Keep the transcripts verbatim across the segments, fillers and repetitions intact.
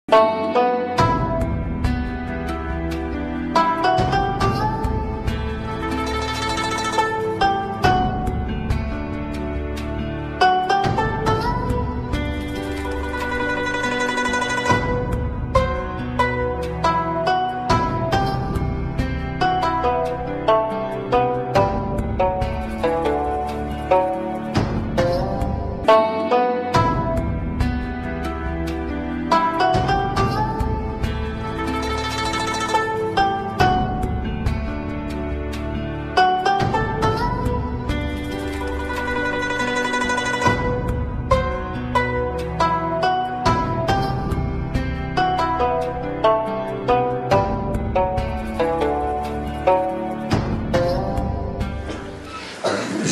བྱས་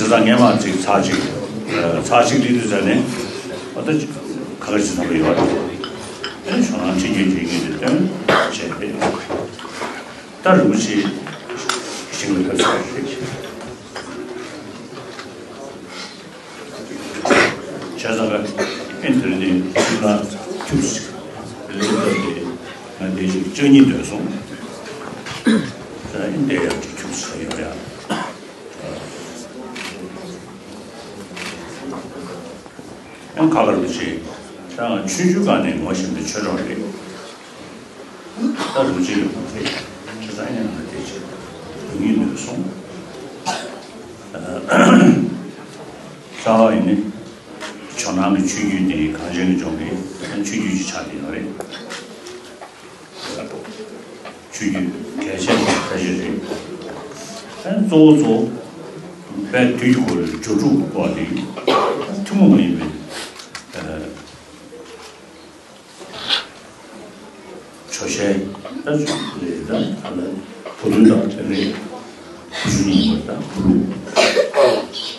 ཙང་སྔས་མ་ཅིག་ཚར་གཅིག་ཚར་གཅིག་འདི་དུས་ཙ་ནས་ཨ་ད་ཁ་ཁ་ཅིག་བསམ་པ་ཡོད་རེད། ཨ་ནི་ཞོགས་ནང་ཁྲིད་རྒྱུན་དེ་ཉིད་དུ་སྟོན་བྱས་ཏེ། ད་རིན་པོ་ཆེ་ཞིང་ལ་ཕེབས་ས་རེད། བྱས་ཙང་ཨེ་དེ་རིང་ནས་ཤིང་ལ་ཁྱུག་ཅིག་ལས་བཏབ་སྟེ་ང་དེ་ཞིག་ལྕགས་གཉིས་འདོན་སོང་། ཨེ་འདི་ཡང་ཁྱུག་ཅིག་ཡོད་རེད། ཡང་ཁ་པར་དུ་བྱས། ད་ཆུང་ཆུང་སྒང་ནས་ངོ་ཤེས་པའི་ཆོས་གྲོགས་རེད། ད་རུ་ཅི་ཡོད་པ་རེད། ཁྱེད་ཚང་ཡང་ང་དེ་བྱས་དུས་ཡིན་ནས་སོང་། ས་བ་ཡིན་ནི་ཇོ་ནང་གི་ཆོས་བརྒྱུད་དེ་གངས་ཅན་གྱི་ལྗོངས་ཀྱི་ཆོས་བརྒྱུད་ཅིག་ཆགས་བསྡད་ཡོད་རེད། ཆོས་བརྒྱུད་གལ་ཆེན་པོ་ཁ་ཤས་རེད། ཨ་གཙོ་བོ་གཙོ་བོ་དཔལ་དུས་ཀྱི་འཁོར་ལོའི་སྒྱུ་འཕྲུལ་སྐོར་དེ་ཐུན་མོང་མ་ཡིན་པའི་ཇོ་ཤལ་ད་ལས་ད་ཨ་ལ་བུ་དུང་དང་དེ་ལས་བུ་ཆུང་གཉིས་པ་ད་བུ་ལུག་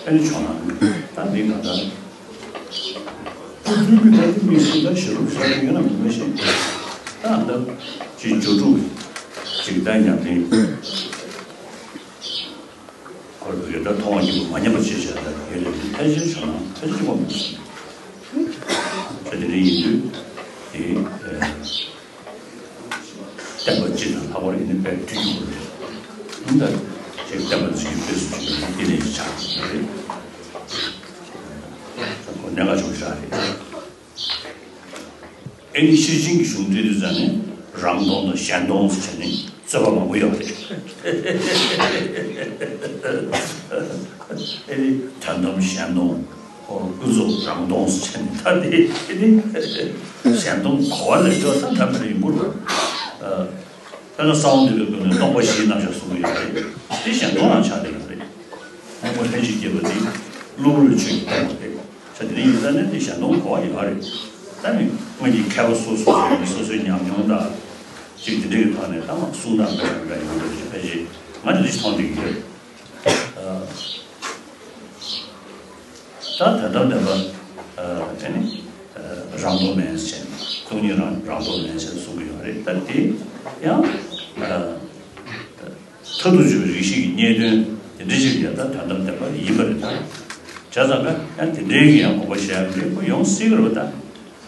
ཨ་ནི་ཇོ་ནང་ད་འདི་ག་ད། ཀུན་གྱི་ལྟ་གྲུབ་མི་སྲིད་ལ་ཞེ་རུབ་ཟ་རྒྱུ་ཡོད་ན་མི་མ་ཤེས། ད་ཨ་ད་ཅིག་སྒྱུ་འཕྲུལ་ཅིག་ད་ཉམས་ལེན་ཁོ་རེ་ད་མཐོང་བ་ཉིད་དུ་མ་ཉམས་པ་ཅིག་བྱས་ད་ཡོད་ལས་ཕལ་ཆེར་བྱུང་ན་ཕལ་ཆེར་ཅིག་མ་མི་སྲིད། ད་དེ་འདྲ་ཡིན་དུས་དེ་བསྟན་པ་སྤྱི་དང་ལྷག་པར་ཡིན་ན་དཔལ་དུས་ཀྱི་འཁོར་ལོ་ད་ཅིག་བསྟན་པ་འཛིན་རྒྱུ་དཔེ་སུ་བྱུང་ན་དེ་ནས་ཆགས་ཀྱི་རེད། ཁོ་གནད་འགག་ཆེན་པོ་ཞིག་རེད། ཨེ་ནི་ཤེར་ཕྱིན་གྱི་གཞུང་འབྲི་དུས་ཙ་ནས་རང་སྟོང་དང་གཞན་སྟོང་ཟེར་ནས་རྩོད་པ་མང་པོ་ཡོད་རེད། ཨེ་ནི་དོན་དམ་གཞན་སྟོང་ཁོ་ཀུན་རྫོབ་རང་སྟོང་ཟེར་ནས་ད་དེ་ཨེ་ནི་གཞན་སྟོང་གོ་བ་ལས་སྐྱོ་ས་ད་མི་རེ་ཡིན་པོ་རེད། དཔེར་ན་གསང་བ་འདུས་པའི་སྒོ་ནས་སྟོང་པ་བཞིའི་རྣམ་གཞག་གསུང་གི་ཡོད་རེད། དེ་གཞན་སྟོང་རང་ཆགས་བསྡད་ཡོད་རེད། དབང་པོ་ལྷན་ཅིག་སྐྱེས་པ་དེ་གློ་བུར་ཆོས་ཀྱི་སྟོང་པ་རེད། ཆ་དེ་རིང་ཡིན་ཙང་ནས་དེ་གཞན་སྟོང་གོ་བ་ཡོད་རེད། ད་ནི་སྔོན་གྱི་མཁས་པ་སོ་སོ་སོ་སོའི་ཉམས་མྱོང་དང་ཅིག་དེ་འདྲ་གི་ཐོག་ནས་ད་མ་གསུང་དང་འདྲ་འདྲ་ཡོང་གི་རེད། ཕལ་ཆེར་ང་དེ་འདྲ་ཞིག་མཐོང་བསྡད་ཀྱི་ཡོད། ད་དོན་དམ་བདེན་པ་དེ་ནི་རང་སྟོང་མེད་ཟེར་ནས་སྟོང་ཉིད་རང་རང་སྟོང་མེད་ཟེར་གསུང་གི་ཡོད་རེད། ད་དེ་ཡང་མཐར་ཐུག་གཅིག་པའི་རིགས་ཤིག་གི་རྙེད་དོན་དེ་འདྲ་ཞིག་ཡང་ད་དོན་དམ་བདེན་པ་ཡིན་པ་རེད། ད་བྱས་ཙང་ཀ་ཡང་དེ་འདྲའི་གི་ཡང་དགོངས་པ་བཞེས་ཡག་འདྲ་པོ་ཡོང་སྲིད་ཀྱི་རེད་པ། ད་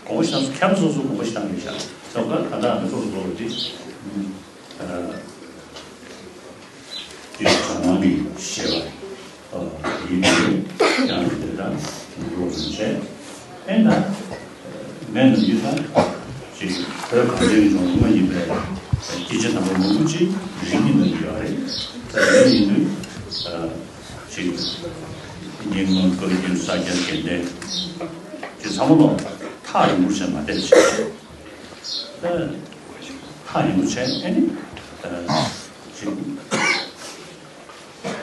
དགོངས་པ་བཞེས་ན་མཁས་པ་སོ་སོ་དགོངས་པ་བཞེས་སྟངས་རེད་ཤག་ད་ཀ་ད་ད་ང་ཚོ་ལོ་རེ་དེ་ཇོ་ནང་གི་བཤད་པ་ཡིན་དུས་ཡང་དེ་ལྟར་ལོ་རེ་བྱས་ཨེ་ད། མེད་ན་ཡུལ་ས་ཅིག་བོད་གངས་ཅན་གྱི་ལྗོངས་ལུང་པ་ཡིན་པའི་སྐད་ཆ་དང་པོ་མང་པོ་ཅིག་རིག་གནས་ནང་ཡོད་རེད། ད་རིག་གནས་ཡིན་དུས་ཅིག་སྙན་ངག་བཀའ་འགྱུར་ས་སྐྱ་དགེ་ལྡན་ཅིག་ཚང་མ་ལོ་ཐག་རིང་པོ་བྱས་མ་བསྡད་ཅིག་ད་ཐག་རིང་པོ་བྱས་ཨེ་ནི་ཅིག་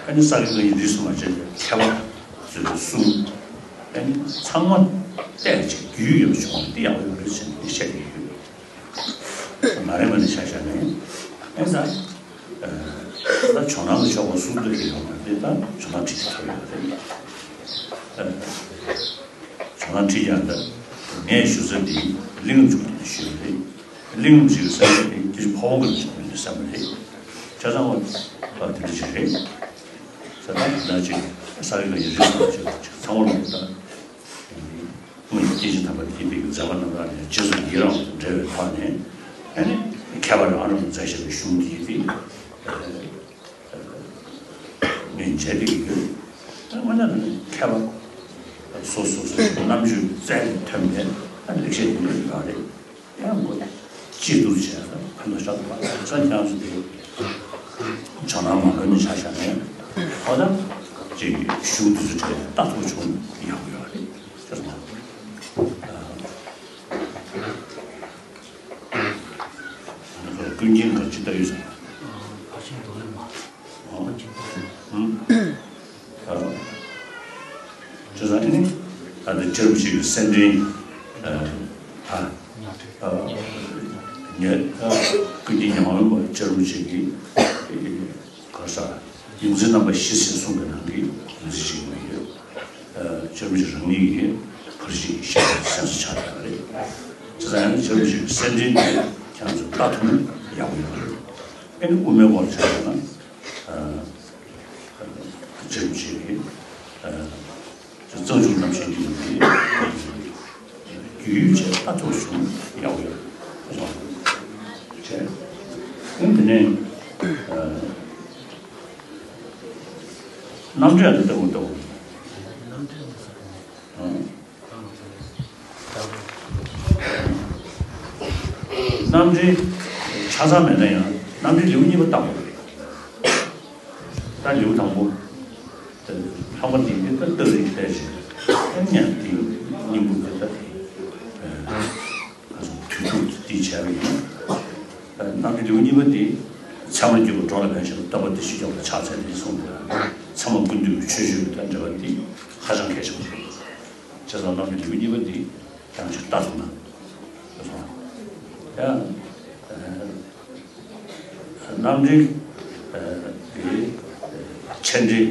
ཨ་ནི་ས་དགེ་བཀའ་རྙིང་རིས་སུ་མ་ཆད་པའི་མཁས་པ་ཚོས་གསུངས། ཨ་ནི་ཚང་མ་བལྟས་ཅིག་རྒྱུས་ཡོད་པ་བྱུང་བ་འདི་ཡག་པོ་ཡོད་རེད་ཟེར་ནས་འདི་བཤད་ཀྱི་ཡོད། མ་རེད་མ་ནི་ཆ་བཞག་ནས་ཨ་ད་ད་ཇོ་ནང་གི་ཆོས་པ་སུ་འདུག་གི་ཡོད་མ་རེད། ད་ཇོ་ནང་ཁྲིད་ཀྱི་ཐུབ་ཡོད་རེད། ཇོ་ནང་ཁྲིད་ཀྱང་ད་ངས་ཞུ་ས་འདི་གླིང་བཅུ་དེ་ཞུས་པ་རེད། གླིང་བཞི་གི་ས་ཆ་དེ་ཀྱི་ཕ་བོང་ཁ་ལ་བྱུང་བའི་ས་མ་རེད། ཆ་ཚང་བ་དེ་འདྲ་ཞིག་རེད། ས་ཐག་དེ་འདྲ་ཅིག་ས་རི་ལ་ཡི་རིགས་དང་ཅིག་ཅིག་ཚང་བ་ལ་ད་སྔོན་ སྐྱེས་ཆེན་དམ་པ་དེ་ཡིན་པའི་མཛད་པ་རྣམ་དག་ནས་རྗེས་སུ་ཡི་རང་བ་དང་འབྲེལ་བའི་ཐོག་ནས། ཨ་ནི་ཁྱད་པར་རང་རང་མཛད་བཞག་པའི་གཞུང་འདི་ཡིན་ཏེ། ངས་མཇལ་བསྡད་ཀྱི་ཡོད། དངོས་གནས་ནི་མཁས་པ་སོ་སོ་སོ་སོའི་རྣམ་དཔྱོད་རྩལ་ནས་ཐོན་པའི་ལེགས་བཤད་ལྡན་པའི་ཡོད་རེད། ཡང་མགོ་གཅིག་བསྡུར་བྱས་ན་ཕན་ཐོགས་ཤར་བ་ས་ཀྱང་སུ་དེ་ཇོ་ནང་མ་ལོན་ནས་ཆ་བཞག་ནས་ཧོ་ད་ཅིག་གཞུང་དེ་ཚོ་གྲས་ལྟ་ཐུབ་བྱུང་ཡག་པོ་ཡོད་རེད་ཟེར་སོང་། ཀུན་མཁྱེན་ག་ཅི་ལྟ་ཡོད་ཟེར། ཕར་ཕྱིན་རྡོ་ལེབ་མ། ཨོ། ཨུམ། ཨ། བྱས་ཙང་ཨ་ནི། ད་ལྟ་རྗེ་རིན་པོ་ཆེ་གི་སེར་ཕྲེང་། ཨ། ཨ། ཉ། ཨ། ཀུན་མཁྱེན་ཉམས་མྱོང་པ་རྗེ་རིན་པོ་ཆེ་གི། ག་ས། ཡོངས་འཛིན་རྣམ་པ་བཞི་ཟེར་གསུངས་པའི་ནང་གི་ཡོངས་འཛིན་ཞིག་ཡོད། ཨ། རྗེ་རིན་པོ་ཆེ་རང་ཉིད་ཀྱི་ཕར་ཕྱིན་ཞབས་སེམས་སུ་ཆགས་ཡོད་རེད། བྱས་ཙང་ཨ་ནི་རྗེ་རིན་པོ་ཆེ་གི་སེར་ཕྲེང་དེ་ཁྱེད་རང་ཚོ་ལྟ་ཐུབ་ན་ཡག་པོ་ཡོད་རེད། ཨ་ནི་དབུ་མའི་སྐོར་བྱས་ན། ཨ། རྗེ་རིན་པོ་ཆེ་གིས། ཨ། གཙང་ཆུ་རྣམ་བཤད་ཀྱི་ཡིན་པའི་རྒྱུས་ཡོད་ཅེས་ལྟ་ཐུབ་བྱུང་ཡག་པོ་ཡོད། བྱས། ཨ་ནི་དེ་ནས། ཨ། རྣམ་འགྲེལ་འདི་ལྟ་བུ་ལྟ་བུ། ཨ། རྣམ་འགྲེལ་ཆ་ཚང་མེད་ན་ཡང་རྣམ་འགྲེལ་ལེའུ་གཉིས་པ་བཏང་དགོས་རེད། ད་ལེའུ་དང་པོ། ལྷག་པ་འདི་འདི་ལྟ་སྟབས་རིགས་པས་ཞེས་ཨ་ནི་ཡང་འདི་སྙིང་པོ་འདི་ལྟ་སྟེ། དུས་དྲུག་འདི་བྱས་པ་ཡིན། རྣམ་འགྲེལ་ལེའུ་གཉིས་པ་འདི་ཚད་མར་གྱུར་པ་འགྲོ་ལ་ཕན་ཞིང་རྟོགས་པ་བདེ་གཤེགས་སྐྱོབ་པར་ཕྱག་འཚལ་ལོ་གསུངས་པས། ཚད་མ་ཀུན་བཏུས་པའི་ཆོས་སྤྱོད་དང་འབྲེལ་བ་འདི་ཧ་ཅང་གལ་ཆེན་པོ་རེད། བྱས་ཙང་རྣམ་འགྲེལ་ལེའུ་གཉིས་པ་འདི་ཡང་ཅིག་ལྟ་ཐུབ་ན། ཡང་། རྣམ་འགྲེལ་གྱི་མཆན་འགྲེལ་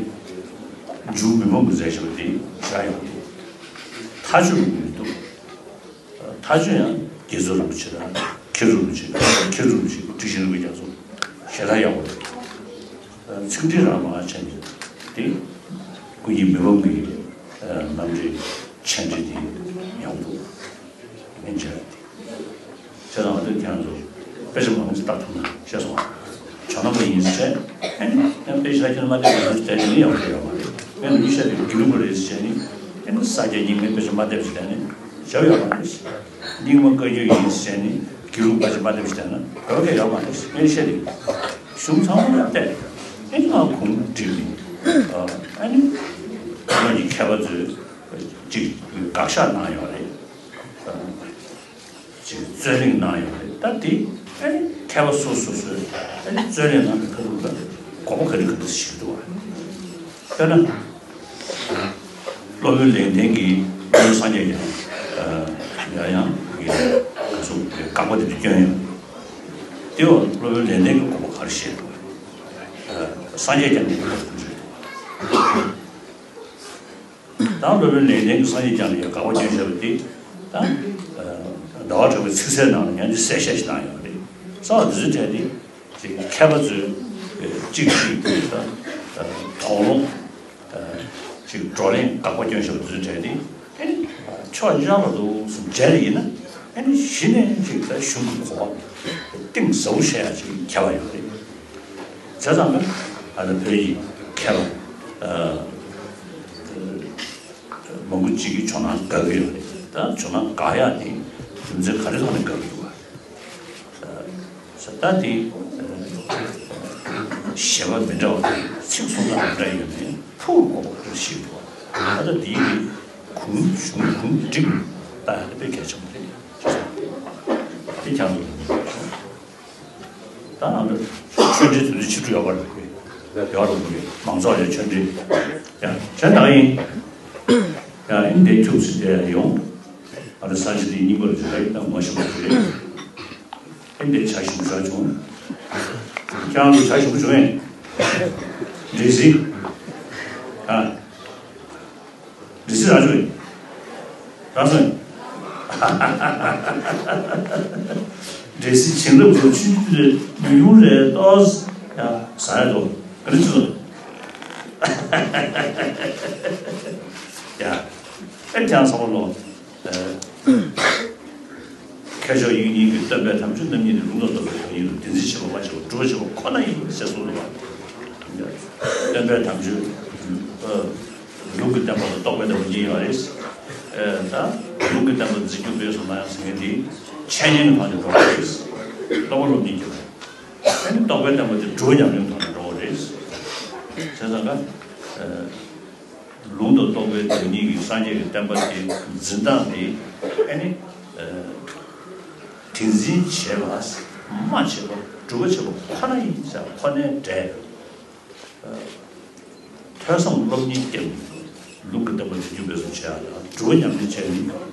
འཇུ་མི་ཕམ་གྱིས་མཛད་བཞག་པ་འདི་ཞེ་དྲག་ཡག་པོ་འདུག་མཐའ་དཔྱོད་མི་འདུག་མཐའ་དཔྱོད་ཡང་རྒྱ་མཚོ་རིན་པོ་ཆེ་དང་མཁན་རིན་པོ་ཆེ་མཁན་རིན་པོ་ཆེ་ཁྲི་ཤེས་རབ་རྒྱ་མཚོ་ཞེ་དྲག་ཡག་པོ་རེད། ཚིག་འགྲེལ་རང་མ་ཆེན་འདི་ཀུན་མཁྱེན་མི་ཕམ་གྱི་རྣམ་འགྲེལ་མཆན་འགྲེལ་འདི་ཡག་པོ་འདུག་ངས་མཇལ་ཏེ། བྱས་ཙང་ང་ཚོས་ཁྱེད་རང་ཚོ་དཔེ་ཆ་མང་ཙམ་ལྟ་ཐུབ་ན་ཤེས་སོང་ང་། ཇོ་ནང་པ་ཡིན་ཟེར་བྱས། ཨ་ནི་ཡང་དཔེ་ཆ་ཁྱེད་མ་བལྟས་པ་ཡིན་ཟེར་བྱས་ནི་མི་ཡག་པོ་ཡོད་མ་རེད། ངས་ནི་ཤ་དེ་དགེ་ལུགས་པ་རེད་ཟེར་བྱས་ནི། ཨ་ནི་ས་སྐྱ་རྙིང་མའི་དཔེ་ཆ་མ་བལྟས་པ་ཟེར་ནི་བྱ་བ་ཡོད་མ་རེད། རྙིང་མ་བཀའ་བརྒྱུད་ཡིན་ཟེར་བྱས་ནི་དགེ་ལུགས་པ་ཆ་མ་བལྟས་པ་ཟེར་ན་དགའ་བ་གང་ཡོད་མ་རེད། ངས་ཤ་དེ་གཞུང་ཚང་མ་ལ་བལྟས། ཨ་ནི་ང་གུང་འགྲིག་མིན། ཨ་ནི་ང་གི་མཁས་པ་ཚོས་ཅིག་དགག་བཞག་གནང་ཡོད་རེད། ཅིག་རྩོད་གླེང་གནང་ཡོད་རེད། ད་དེ་ཨ་ནི་མཁས་པ་སོ་སོ་སོས་ཨ་ནི་རྩོད་གླེང་གནང་བའི་ཁ་ཐུག་ལ་དགོངས་པ་ག་འདྲ་ག་འདྲ་ཞིག་འདུག་བ། དཔེར་ན། སློབ་དཔོན་ལེགས་ལྡན་གྱིས་སློབ་དཔོན་སངས་རྒྱས་ཀྱང་ཡང་ཡང་གི་ག་སོ་དགག་པ་དེ་ཚོ་སྐྱོན་ཡོད། དེ་འོ་སློབ་དཔོན་ལེགས་ལྡན་གྱིས་དགོངས་པ་ག་རེ་བཞེས་འདུག་བ། སངས་རྒྱས་ཀྱང་གི་དགག་པ་དེ་ཚོ་ད་སློབ་དཔོན་ལེགས་ལྡན་གྱིས་སངས་རྒྱས་བསྐྱངས་ནས་དགག་པ་སྐྱོན་བཞག་པ་དེ། ད། ཟླ་བ་གྲགས་པའི་ཚིག་གསལ་ནང་ལ་ཡང་ཅིག་གསལ་བཤད་ཞིག་གནང་ཡོད་རེད། གསར་བ་འདི་ཚོའི་གྲས་དེ། ཅིག་མཁས་པ་ཚོས་ཅིག་ཅིག་ད། དོགས་སློང་། ཅིག་བགྲོ་གླེང་དགག་པ་སྐྱོན་བཞག་པ་འདི་ཚོའི་གྲས་དེ། ཨ་ནི་ཕྱོགས་གཉིས་ཆར་པ་འདུག་སེ་མཇལ་ཡིན་ན། ཨ་ནི་གཞི་ནས་ཅིག་ད་གཞུང་གི་གོ་བ་གཏིང་ཟབ་པོ་བཤད་ཡ་ཅིག་མཁས་པ་ཡོད་རེད། བྱས་ཙང་ང་ད་བོད་ཀྱི་མཁས་པ་མང་པོ་ཅིག་གིས་ཇོ་ནང་དགག་གི་ཡོད་རེད། ད་ཇོ་ནང་དགག་ཡག་དེ་རྒྱུ་མཚན་ག་རེ་ཐོག་ནས་དགག་གི་འདུག་བ། ད་དེ་བཞེད་པ་མི་འདྲ་བ་དང་ཚིག་གསུང་སྟངས་མི་འདྲ་ཡོད་ནའི་ཕུགས་དགོངས་པ་ག་རེ་བཞེས་འདུག་བ། ད་ལྟ་དེའི་གུང་གཞུང་གུང་འགྲིག་ད་དཔེ་གལ་ཆེན་པོ་རེད། དེ་ཀྱང་ད་ང་ཚོ་ཆོས་འབྲེལ་དེ་ཚོ་ཕྱི་དྲོ་ཡོད་པ་རེད། ཡོད་རེད། མང་ཚོགས་ལ་ཆོས་འབྲེལ་ཡང་ཆོས་ནང་ཡིན། ཡང་ཨིན་དེ་ཁྱུག་ཙམ་དེ་ཡོང་། ང་ཚོ་ས་ཆ་དེ་རྙིང་པ་རེད། ད་ངོ་ཤེས་པ་རེད། ཨིན་དེ་བྱ་ཞིམ་པོ་བྱུང་། ཁྱེད་རང་ཚོ་བྱ་ཞིམ་པོ་བྱུང་ངས། འདྲེ་སྲིན། ཨ། འདྲེ་སྲིན་རང་བྱུང་ངས། རང་སོང་། འདྲེ་སྲིན་བྱིན་རླབས་ཚོ་ཆུ་ཆུ་རེད་ཉུང་ཉུང་རེད་ཏོ། ཡ་ཟ་ཡ་ཏོ། ག་རེ་ཚོ། ཡ། ཨེ་ཀྱང་ས་བ་ལོ། མཁས་མཆོག་དབྱིག་གཉེན་གྱིས་སྟོན་པའི་དམ་ཆོས་རྣམ་གཉིས་ནི། ལུང་དང་རྟོགས་པའི་དོན་གཉིས་ལ། དེ་འཛིན་བྱེད་པ་མ་བྱས་པ། སྒྲུབ་པ་བྱེད་པ་ཁོ་ན་ཡིན་ཞེས་གསུངས་པ། སྟོན་པའི་དམ་ཆོས། ལུང་གི་བསྟན་པ་དང་རྟོགས་པའི་བསྟན་པ་གཉིས་ཡོད་རེད། ད་ལུང་གི་བསྟན་པ་འཛིན་སྐྱོང་སྤེལ་གསུམ་གནང་ཡག་ཟེར་མཁན་དེ་འཆད་ཉན་གྱི་ཐོག་ནས་འགྲོ་བ་རེད། རྟོགས་པ་སློབ་གཉེར་གྱི། ཨ་ནི་རྟོགས་པའི་བསྟན་པ་དེ་སྒྲུབ་པ་ཉམས་ལེན་ཐོག་ནས་འགྲོ་བ་རེད། བྱས་ཙང་ཀ་ལུང་དང་རྟོགས་པའི་དོན་གཉིས་ཀྱི་སངས་རྒྱས་ཀྱི་བསྟན་པ་དེ་འཛིན་སྟངས་དེ་ཨ་ནི་དེ་འཛིན་བྱེད་པ་མ་བྱས་པ་སྒྲུབ་པ་བྱེད་པ་ཁོ་ན་ཡིན་ཟེར་ཁོ་ནའི་འབྲས། ཐོས་བསམ་སློབ་གཉེར་བསྐྱེད། ལུང་གི་བསྟན་པ་འཛིན་སྐྱོང་སྤེལ་གསུམ་བྱེད་ཡག་དང་སྒྲུབ་པ་ཉམས་ལེན་བྱས་ནས་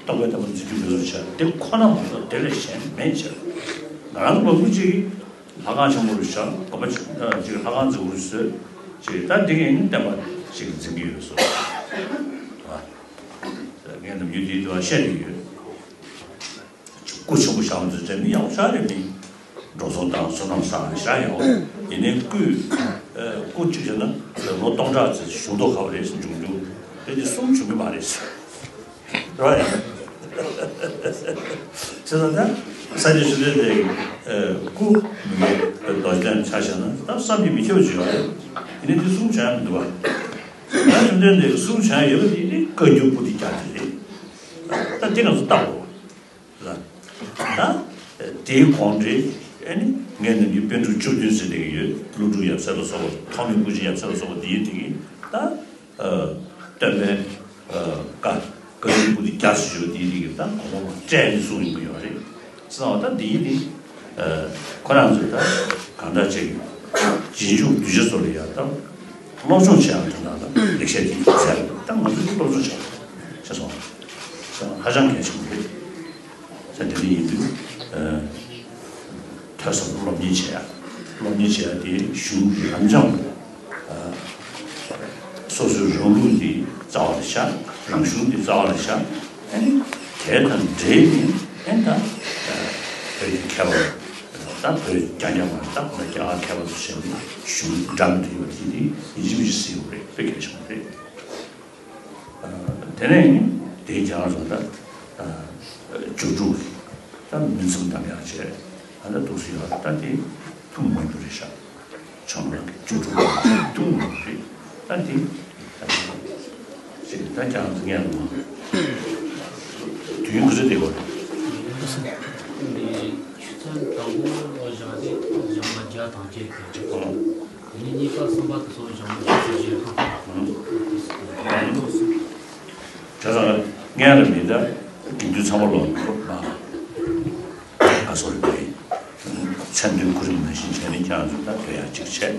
རྟོགས་པའི་བསྟན་པ་འཛིན་སྐྱོང་སྤེལ་གསུམ་བྱེད་ཡག་དེ་ཁོ་ན་མ་གཏོགས་དེ་ལས་གཞན་མེད་ཟེར། ང་རང་ཚོ་མང་པོ་ཅིག་ལྷ་ཁང་ཆེན་པོ་རུ་བཞག་དགོན་པ་ཅིག་ལྷ་ཁང་མཛེས་པོ་རུ་བཟོས་ཅིག་ད་འདི་གའི་ནི་བསྟན་པ་ཅིག་འཛིན་གྱི་ཡོད་སོ། ངས་ནམ་རྒྱུན་དེའི་དུས་ལ་བཤད་ཀྱི་ཡོད། སྐུ་ཆེན་པོ་བཞག་ཚོད་བྱས་མི་ཡག་པོ་ཞེ་དྲག་རེད། མི་འགྲོ་སོང་དང་བསོད་ནམས་བསགས་ནས་བཞག་ཡག་པོ། ཡིན་ནའི་སྐུ་སྐུ་གཅིག་བྱས་ན་ལོ་སྟོང་ཕྲག་ཙམ་བཞུགས་མདོག་ཁ་པོ་རེད་ཟེར། འབྱུང་འགྱུར་དེ་དེ་གསུམ་བྱུང་གི་མ་རེད་ཟེར། རེད་བ་ཡ། བྱས་ཙང་ད་སངས་རྒྱས་བཅོམ་ལྡན་འདས་ཀྱི་སྐུ་མི་འདུག་རྡོ་རྗེ་གདན་ཆ་བཞག་ན་ད་བསམ་གྱིས་མི་ཁྱབ་པ་ཅིག་ཡོད་རེད། ཡིན་ནའི་དེ་གསུམ་བྱུང་ཡག་མི་འདུག་བ། ཡང་བཅོམ་ལྡན་འདས་ཀྱི་གསུམ་བྱུང་ཡག་ཡོད་པ་དེ་ནི་བཀའ་འགྱུར་པོ་ཏི་རྒྱ་དེ་རེད། ད་དེ་ང་ཚོ་ལྟ་དགོས། ལ། ད། དེའི་གོང་འདྲི། ཨ་ནི། ངས་ནམ་རྒྱུན་པཎ་གྲུབ་བཅུ་བདུན་ཟེར་བསྡད་ཀྱི་ཡོད། ཀླུ་སྒྲུབ་ཡབ་སྲས་ལ་སོགས་པ། ཐོགས་མེད་སྐུ་མཆེད་ཡབ་སྲས་ལ་སོགས་པ་འདི་ཡིན་དེ་གི་ད། སྟོན་པའི། བཀའ། བཀའ་འགྱུར་པོ་ཏི་རྒྱ་ཟེར་ཞུ་བ་འདི་ཡིན་དེ་གི་ད་གོང་མ་སྤྲད་ནས་གསུངས་ཡོང་གི་ཡོད་རེད། ཟེར་བ་ད་འདི་ཡིན་དེ། ཁོ་རང་ཚོས་ད་གང་འདྲ་བྱེད་ཀྱི། རྗེས་འཇུག་གདུལ་བྱ་ཚོ་ལ་ཡང་ད་སློབ་སྦྱོང་བྱེད་ཡག་དོན་དག་ལ་ལེགས་བཤད་ཀྱི་ཚད་ལ་ད་ང་ཚོས་སློབ་སྦྱོང་བྱེད་དགོས་ཤེས་སོང་། ཧ་ཅང་གལ་ཆེན་པོ་རེད། ད་དེ་འདྲ་ཡིན་དུས་ཐོས་བསམ་སློབ་གཉེར་བྱེད་ཡག་སློབ་གཉེར་བྱེད་ཡག་དེ་གཞུང་རབ་འབྱམས། སོ་སོའི་རང་ལུགས་འདི་རྩ་བ་ལ་བཞག་རང་གཞུང་འདི་རྩ་བ་ལ་བཞག་ཨ་ནི་དེ་དང་འབྲེལ་ནས་ཨ་ནི་ད་བོད་ཀྱི་མཁས་པ་ད་བོད་རྒྱ་རྒྱ་མ་ད་ཁོ་ན་རྒྱ་གར་མཁས་པ་ཚོ་བྱས་ནས་གཞུང་འདྲ་མི་འདྲ་ཡོད་པ་དེ་ནི་ཡིན་གཅིག་མིན་གཅིག་ཟེར་དགོས་རེད། དཔེ་གལ་ཆེན་པོ་རེད། དེ་ནས་དེའི་རྒྱ་གར་ཚོ་ད་སྒྱུ་འཕྲུལ་ད་མིང་ཙམ་བདམས་ཡག་བྱས་ཨ་ད་འདུག་སེ་ཡོད་ད་དེ་ཐུགས་མ་འགྱུར་རེད་ཤག་ཆང་ལ་ཅུ་ཅུ་ཅུ་ཅུ་ལ་རེད། ད་འདི་ཅིག་ད་ཀྱང་ངས་ལ་དུས་ཡུན་ག་ཚོད་བསྡད་དགོས་རེད། ཆུ་ཚོད་དང་པོ་བཞག་སྟེ་སྦྱང་བ་བརྒྱ་དང་བརྒྱད་དེ་རེད། དེ་ནས་གཉིས་པ་གསུམ་པ་དེ་ཚོ་སྦྱང་བ་བརྒྱད་ཅུ་ཞེ་དགུ། བྱས་ཙང་ངས་ལ་མི་ད་དགེ་འདུན་ཚང་མ་ལོག་མ། ཨ་སོར་བའི་མཚན་དོན་གོ་རིམ་ནང་བཞིན་བྱས་ནས་ཀྱང་ཚོ་ད་དོད་ཡག་ཅིག་བྱས།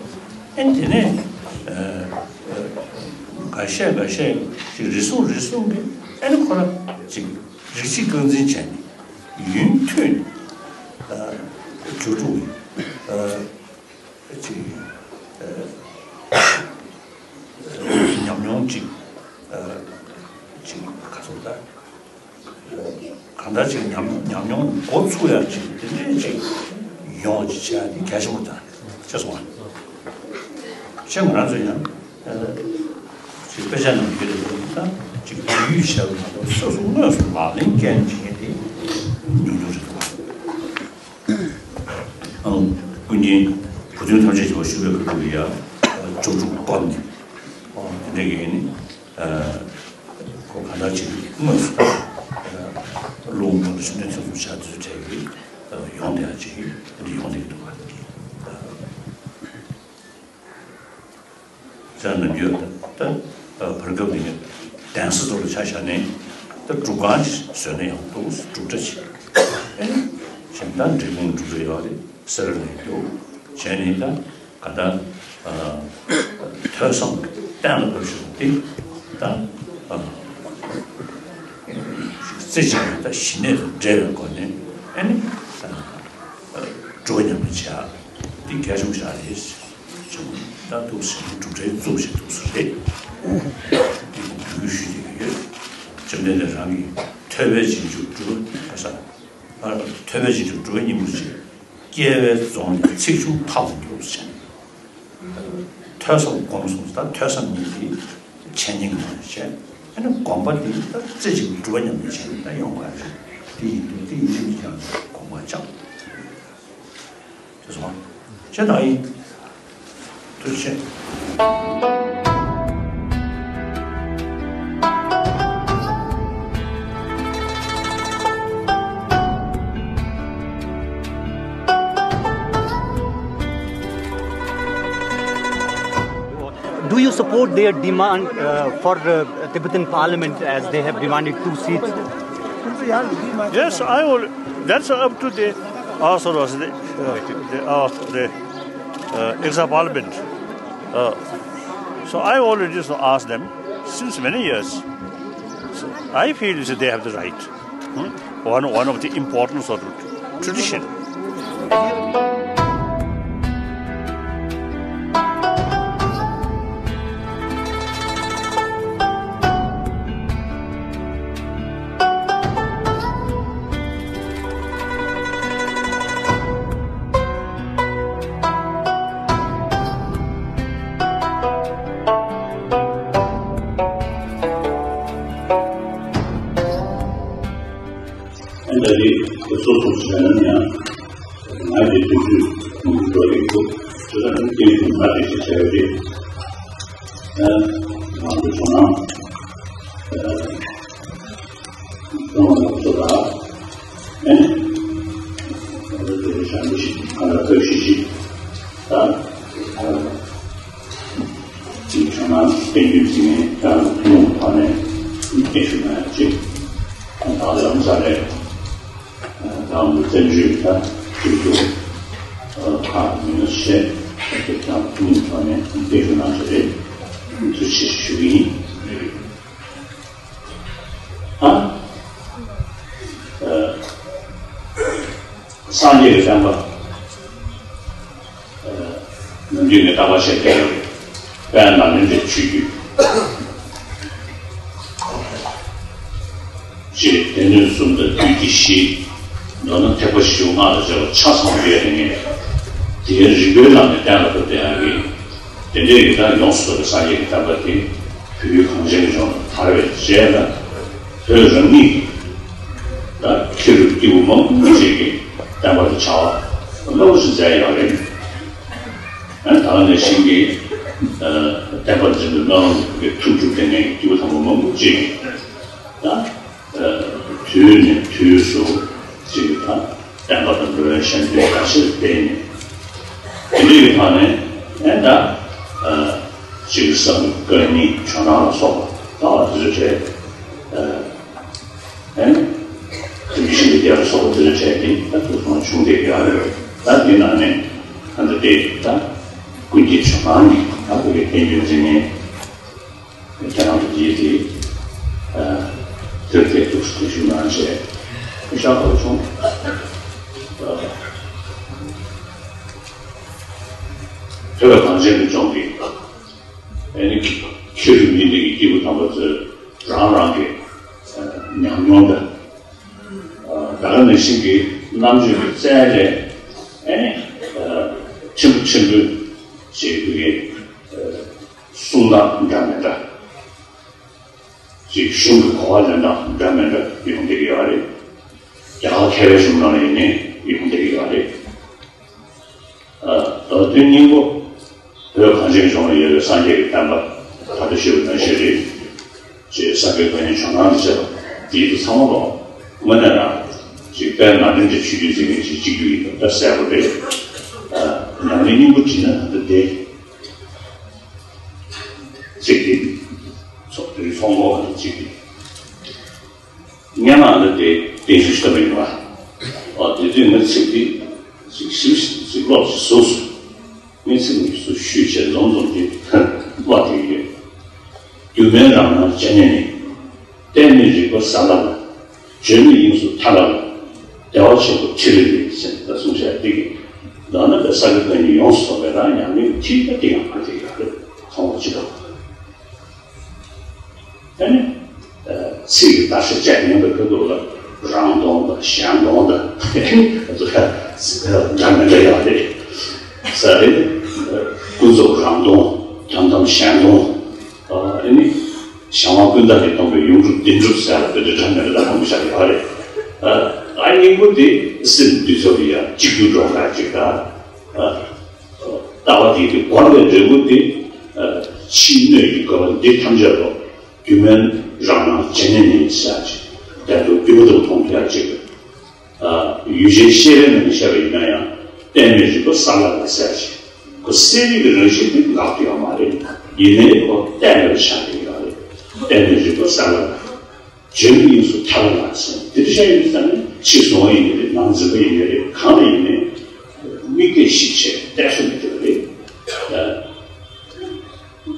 ཨེ་དེ་ནས་འགའ་ཤས་འགའ་ཤས་ཀྱི་རེ་ཟུང་རེ་ཟུང་གི་ཨེ་ནི་ཁོ་ར་ཅིག་རིགས་གཅིག་རྐང་འཛིན་བྱས་ནས་ཡུན་མཐུད་ནས་སྒྱུར་བཅུག་ཅིག་ཉམས་མྱོང་ཅིག་ཅིག་ག་ཚོད་ད། གང་ལྟར་ཅིག་ཉམས་ཉམས་མྱོང་འགོ་ཚུགས་ཡག་ཅིག་དེ་འདྲས་ཅིག་ཡོང་བ་ཅིག་བྱས་ཡག་དེ་གལ་ཆེན་པོ་དང་ཅེས་གསུངས་པ། ཅེས་ང་རང་ཚོ་ཡང་ཅིག་དཔེ་ཆ་ནང་ཡོད་རེད་དང་ཅིག་དུས་ཡུན་ཞབས་མ་གཏོགས་སོ་སོ་དངོས་སུ་ལག་ལེན་བཀལ་བྱེད་མཁན་དེ་ཉུང་ཉུང་རེད་འདུག་བ། ཨང་ཀུན་མཁྱེན་བུ་སྟོན་ཐམས་ཅད་མཁྱེན་པ་ཞུ་བའི་སྐབས་ལ་ཡང་ཅོག་ཅོག་བསྐོར་ནས་དེ་འདྲས་ཀྱི་ནི། ཁོ་གང་འདྲ་ཅིག་དངོས་སུ་ད་ལོ་ངོ་ལ་ཆུ་ནས་ཚོད་ཚོད་བྱ་དུས་ཚོད་བྲལ་གི་ཡོང་བསྡད་ཡ་ཅིག་འདི་ཡོང་བསྡད་ཀྱི་འདུག་བ། ཟེར་ན་རྒྱུ་ད་བར་སྐབས་འདི་ནི་གདན་ས་ཐོག་ལ་ཆ་བཞག་ནས་ད་སྒྲུབ་ཁང་ཅིག་བཟོས་ན་ཡང་འདུག་སྒྲུབ་གྲྭ་ཅིག་ཨེ་གཞན་དག་འབྲས་སྤུངས་སྒྲུབ་གྲྭ་ཡོད་རེད། སེ་ར་ལ་ཡོད་འདུག་བྱས་ནས་ད། ག་ད། ཐོས་བསམ་གཏན་ལ་ཕབ་ཤོག་དེ་ད། རྩེ་གཅིག་ནས་ད་ཞི་གནས་དང་འབྲེལ་བའི་སྒོ་ནས་ཨ་ནི། སྒྲུབ་པ་ཉམས་ལེན་བྱ། འདི་གལ་ཆེན་པོ་ཞིག་རེད། ད་འདུག་ཟེར་ནས་གྲུབ་འབྲས་བཙུགས་ཤིག་འདུག་ཟེར་རེད། འདི་གུ་གུ་ཞུ་བསྡད་ཀྱི་ཡོད། བཅོམ་ལྡན་འདས་རང་གིས་ཐོས་པས་རྗེས་འཇུག་སྒྲུབ་པ་ས། ཐོས་པས་རྗེས་འཇུག་སྒྲུབ་པ་གཉིས་པོ་ཅིག་སྐྱེ་བའི་རྫོང་ནས་ཚེགས་ཆུང་ཐབས་ལ་འགྱུར་ཟེར། ཐོས་བསམ་སྒོམ་གསུམ་ད་ཐོས་བསམ་གཉིས་ཀྱིས་འཆད་ཉན་གྱི་ནང་བྱས། ཨ་ནི་དགོངས་པ་འདི་ད་རྩེ་གཅིག་སྒྲུབ་པ་མཉམ་དུ་བྱས་ནས་ད་ཡོང་བ་རེད། དེ་ཡིན་དུས་དེ་ཡིན་དུས་ཀྱང་དགོངས་པ་འཆང་། དེ་སོང་བྱས་ད་ཡིན། ཐུགས་རྗེ་ཆེ། Do you support their demand uh, for uh, Tibetan Parliament as they have demanded two seats? Yes, I will. That's up to the author of the, uh, the, uh, the uh, extra parliament. Uh, so I already so asked them since many years. So I feel that they have the right. Hmm? One, one of the important sort of tradition. ཨ་ནི་ད་རེས་ཁོ་སོ་སོ་བྱས་ན་ཡང་ང་ཡི་དུས་ཚོད་ཁོང་གི་འགྲོ་རེད་འདུག་ཅེས་ལ་ནི་སྐྱེས་བུ་ང་རེ་ཞིག་བྱས་རེད། ཨ་ང་ཚོ་ཇོ་ནང་ཨ་ཁོང་ལ་ཚོ་ལ་ཨ་ནི་ང་ཚོ་དེ་རེ་ཞང་གི་ཞིག་ང་ལ་ཐོས་ཤིག་ཞིག་ད་ཨ། ཅིག་ཁྱོད་རང་བསྟན་རྒྱུན་ཅིག་ནས་ཀྱང་ཐུན་མོང་ཐོག་ནས་སྐད་ཞུ་ན་ཡང་ཅིག་ད་ལམ་ས་རེད། ད་མི་བཙན་བྱོལ་ད་ཅིག་ཏུ་ཁག་མི་ནུ་ཤེས་ཀྱང་ཐུན་མོང་ཐོག་ནས་སྐད་ཞུ་ན་ཅི་རེད། ཐུགས་རྗེ་ཆེ་ཞུ་གི་ཡིན། ཨ། སངས་རྒྱས་ཀྱི་བསྟན་པ། ནམ་རྒྱུན་ནས་རྟག་པར་བཤད་ཀྱི་ཡོད་རེད། དཔལ་ནཱ་ལེནྡྲའི་ཆོས་བརྒྱུད། ཅེས་སྡེ་སྣོད་གསུམ་དང་བདུད་ཀྱི་གཞི། མདོར་ན་ཐེག་པ་བཞི་པོ་སྔགས་དང་བཅས་པ་ཆ་ཚང་བ་ཡོད་དེ་ངས་དེའི་རིགས་པའི་ལམ་ནས་གཏན་ལ་ཕབ་བསྡད་ཡག་གི། དེ་འདྲའི་ཡི་དམ་ཡོངས་སུ་རྫོགས་པའི་སངས་རྒྱས་ཀྱི་བསྟན་པ་དེ་བོད་ཡུལ་གངས་ཅན་གྱི་ལྗོངས་ལ་དར་བའི་རྗེས་ལ་བོད་རང་ཉིད་ཀྱི་ད་མཁས་གྲུབ་སྐྱེས་བུ་མང་པོ་ཅིག་གིས་བསྟན་པ་དེ་བྱ་བ་རླབས་པོ་ཆེ་མཛད་ཡོད་རེད། ཨ་ད་ག་ནང་བཞིན་གྱི་བསྟན་པ་འཛིན་པའི་སྨོན་ལམ་གྱི་ཐུགས་སྒྲུབ་དེ་ནས་སྐྱེས་བུ་དམ་པ་མང་པོ་ཅིག་གིས་ད། དུས་ནས་དུས་སུ་ཅིག་གི་ད་བསྟན་པ་དང་འགྲོ་བའི་གཞན་དོན་འགའ་ཞིག་བསྟན་ནས་དེ་འདྲའི་ཐོག་ནས་ཨེ་ད་ཅིག་གི་བསམ་བློ་དཀའ་ངལ་ཇོ་ནང་ལ་སོགས་པ་ད་བ་དེ་ཚོ་བྲལ་ཨེ་དེ་བཞིན་དུ་རྒྱལ་ལ་སོགས་པ་དེ་ཚོ་བྲལ་ཏེ་ད་ཐུགས་སྣང་བྱུང་བསྡད་ཡོད་རེད། ད་དེ་ནང་ནས་ད་འདི་དེ་ད་ཀུན་མཁྱེན་ཇོ་ནང་གི་ད་བོད་ཀྱི་བསྟན་རྒྱུན་འཛིན་མཁན། ཁྱེད་རང་གི་རྗེས་དེ་དེར་ཐད་ཐུགས་སུ་ཞུ་གནང་བྱས་ཤག་པར་བྱུང་། བོད་གངས་ཅན་གྱི་ལྗོངས་ཀྱི་ཨ་ནི་མཁས་གྲུབ་གཉིས་ལྡན་གྱི་སྐྱེས་བུ་དམ་པ་ཚོས་རང་རང་གི་ཉམས་མྱོང་དང་ད་ག་ནང་བཞིན་གྱི་རྣམ་དཔྱོད་ཀྱི་རྩལ་ལས་ཨ་ནི་ཕྲན་བུ་ཕྲན་བུ་ཞེས་པའི་གསུང་སྟངས་འདྲ་མི་འདྲ། ཅིག་གཞུང་གི་གོ་བ་ལེན་སྟངས་འདྲ་མི་འདྲ་ཡོང་བསྡད་ཀྱི་ཡོད་རེད། རྒྱ་གར་མཁས་པའི་གཞུང་ནང་ལ་ཡིན་ནའི་ཡོང་བསྡད་ཀྱི་ཡོད་རེད། ད་དོན་སྙིང་པོ་བོད་གངས་ཅན་ལྗོངས་ལ་ཡོད་པའི་སངས་རྒྱས་ཀྱི་བསྟན་པ་ད་ལྟ་ཞུས་པ་ནང་བཞིན་རེད། ཅེས་ས་དགེ་བཀའ་རྙིང་ཇོ་ནང་དུ་བྱས་པ་དེའི་དུ་ཚང་མ་ལོ་དངོས་གནས་རང་ཅིག་དཔལ་ནཱ་ལེནྡྲའི་ཆོས་བརྒྱུད་འཛིན་མཁན་ཅིག་གཅིག་གྱུར་ཡིན་པ་ད་གསལ་པོ་རེད། ནང་ནས་སྙིང་པོ་བྲིས་ན་ད་ལྟ་དེ། གཅིག་གིས་ཚོགས་འདུའི་ཚོགས་འགོ་བ་དང་གཅིག་གིས་སྔན་མ་འདི་དེ་བརྟན་བཞུགས་ཞུ་ཐུབ་མི་འདུག་ཨ། ཨོ་དེ་དུས་ངའི་ཚིག་དེ་གཅིག་ཞིབ་ཅིག་ཀློག་ཅིག་བཟོས་སོང་། ངའི་ཚིག་ནི་སུ་ཤུལ་བྱས་འཛོམས་འཛོམས་ཀྱིས་ཀློག་དེ་ཡོད། སྒྱུ་མའི་རང་སྣང་སྤྱན་ནས་ནི། བསྟན་ནི་རིག་པ་ས་ལ་ལ། བརྗོད་ནི་དབྱིངས་སུ་ཐ་ལ་ལ། བདེ་བ་ཆེན་པོ་ཁྲི་རི་རི་ཟེར་ད་གསུངས་བྱས་འདི་གི་མདོར་ན་པའི་ས་དགེ་བཀའ་རྙིང་ཡོངས་སུ་རྫོགས་པའི་རང་ཉམས་ལེན་ཁྲིད་པ་དེ་ཡང་ང་དེ་ཡག་རེད་མཐོང་བ་ཅི་ཐུབ། ཨ་ནི། ཚིག་གི་བརྡར་ཤ་བཅད་ཉན་པའི་སྐབས་དུ་ལ་རང་གདོང་དང་གཞན་གདོང་དང་འདྲ་མི་འདྲ་ཡག་རེད། ས་རེད། ཀུན་རྫོབ་རང་གདོང་དོན་དམ་གཞན་གདོང་། ཨ་ནི། གཞན་དབང་ཀུན་བརྟགས་ཀྱིས་སྟོང་པའི་ཡོངས་གྲུབ་བདེན་གྲུབ་ཟེར་ཡ་དེ་འདྲ་འདྲ་མི་འདྲ་མང་པོ་ཞིག་ཡོད་རེད། ཨ། ཨ། སྙིང་པོ་དེ་སེམས་འདུས་ཚོགས་ཀྱི་ཡ་གཅིག་ཏུ་འགྲོ་འདྲ་ཅིག་དང་། ཨ། ལྟ་བ་དེ་དེ་སྒོམ་པའི་འབྲས་བུ་དེ། ཨ། ཕྱིའི་སྣོད་ཀྱི་དགོས་པ་འདི་ཐམས་ཅད་དུ་རྒྱུ་མེད་རང་སྣང་བྱས་ནས་ནི་ཟེར་ཅིག་བདེན་དུ་རྒྱུ་མེད་དུ་མཐོང་ཐུབ་ཡ་ཅིག་ཨ། ཡུལ་ཅན་ཤེས་པའི་ངང་ནས་བཤད་པ་ཡིན་ན་ཡང་གཏན་མེད་རིག་པ་གསལ་ལ་ལ་ཟེར་ཅིག་ཁོ་གསལ་རིག་གི་རང་བཞིན་དེ་འགག་ཐུབ་ཡོད་མ་རེད། ཡིན་ནའི་ཁོ་གཏན་མེད་པ་ཆགས་ཀྱི་ཡོད་རེད། གཏན་མེད་རིག་པ་གསལ་ལ་ལ། བརྗོད་མེད་དབྱིངས་སུ་ཐལ་བ་ལ་ཟེར། དེ་འདྲ་བཤད་ཡོང་དུས་ཙམ་ནས་ཕྱི་བཟོ་བ་ཡིན་ནའི་རེད། ནང་འཛིན་པ་ཡིན་ནའི་རེད། གང་ལ་ཡིན་ནའི་དམིགས་གཏད་ཞིབ་བྱས་གཏད་སོ་མི་འདུག་རེད།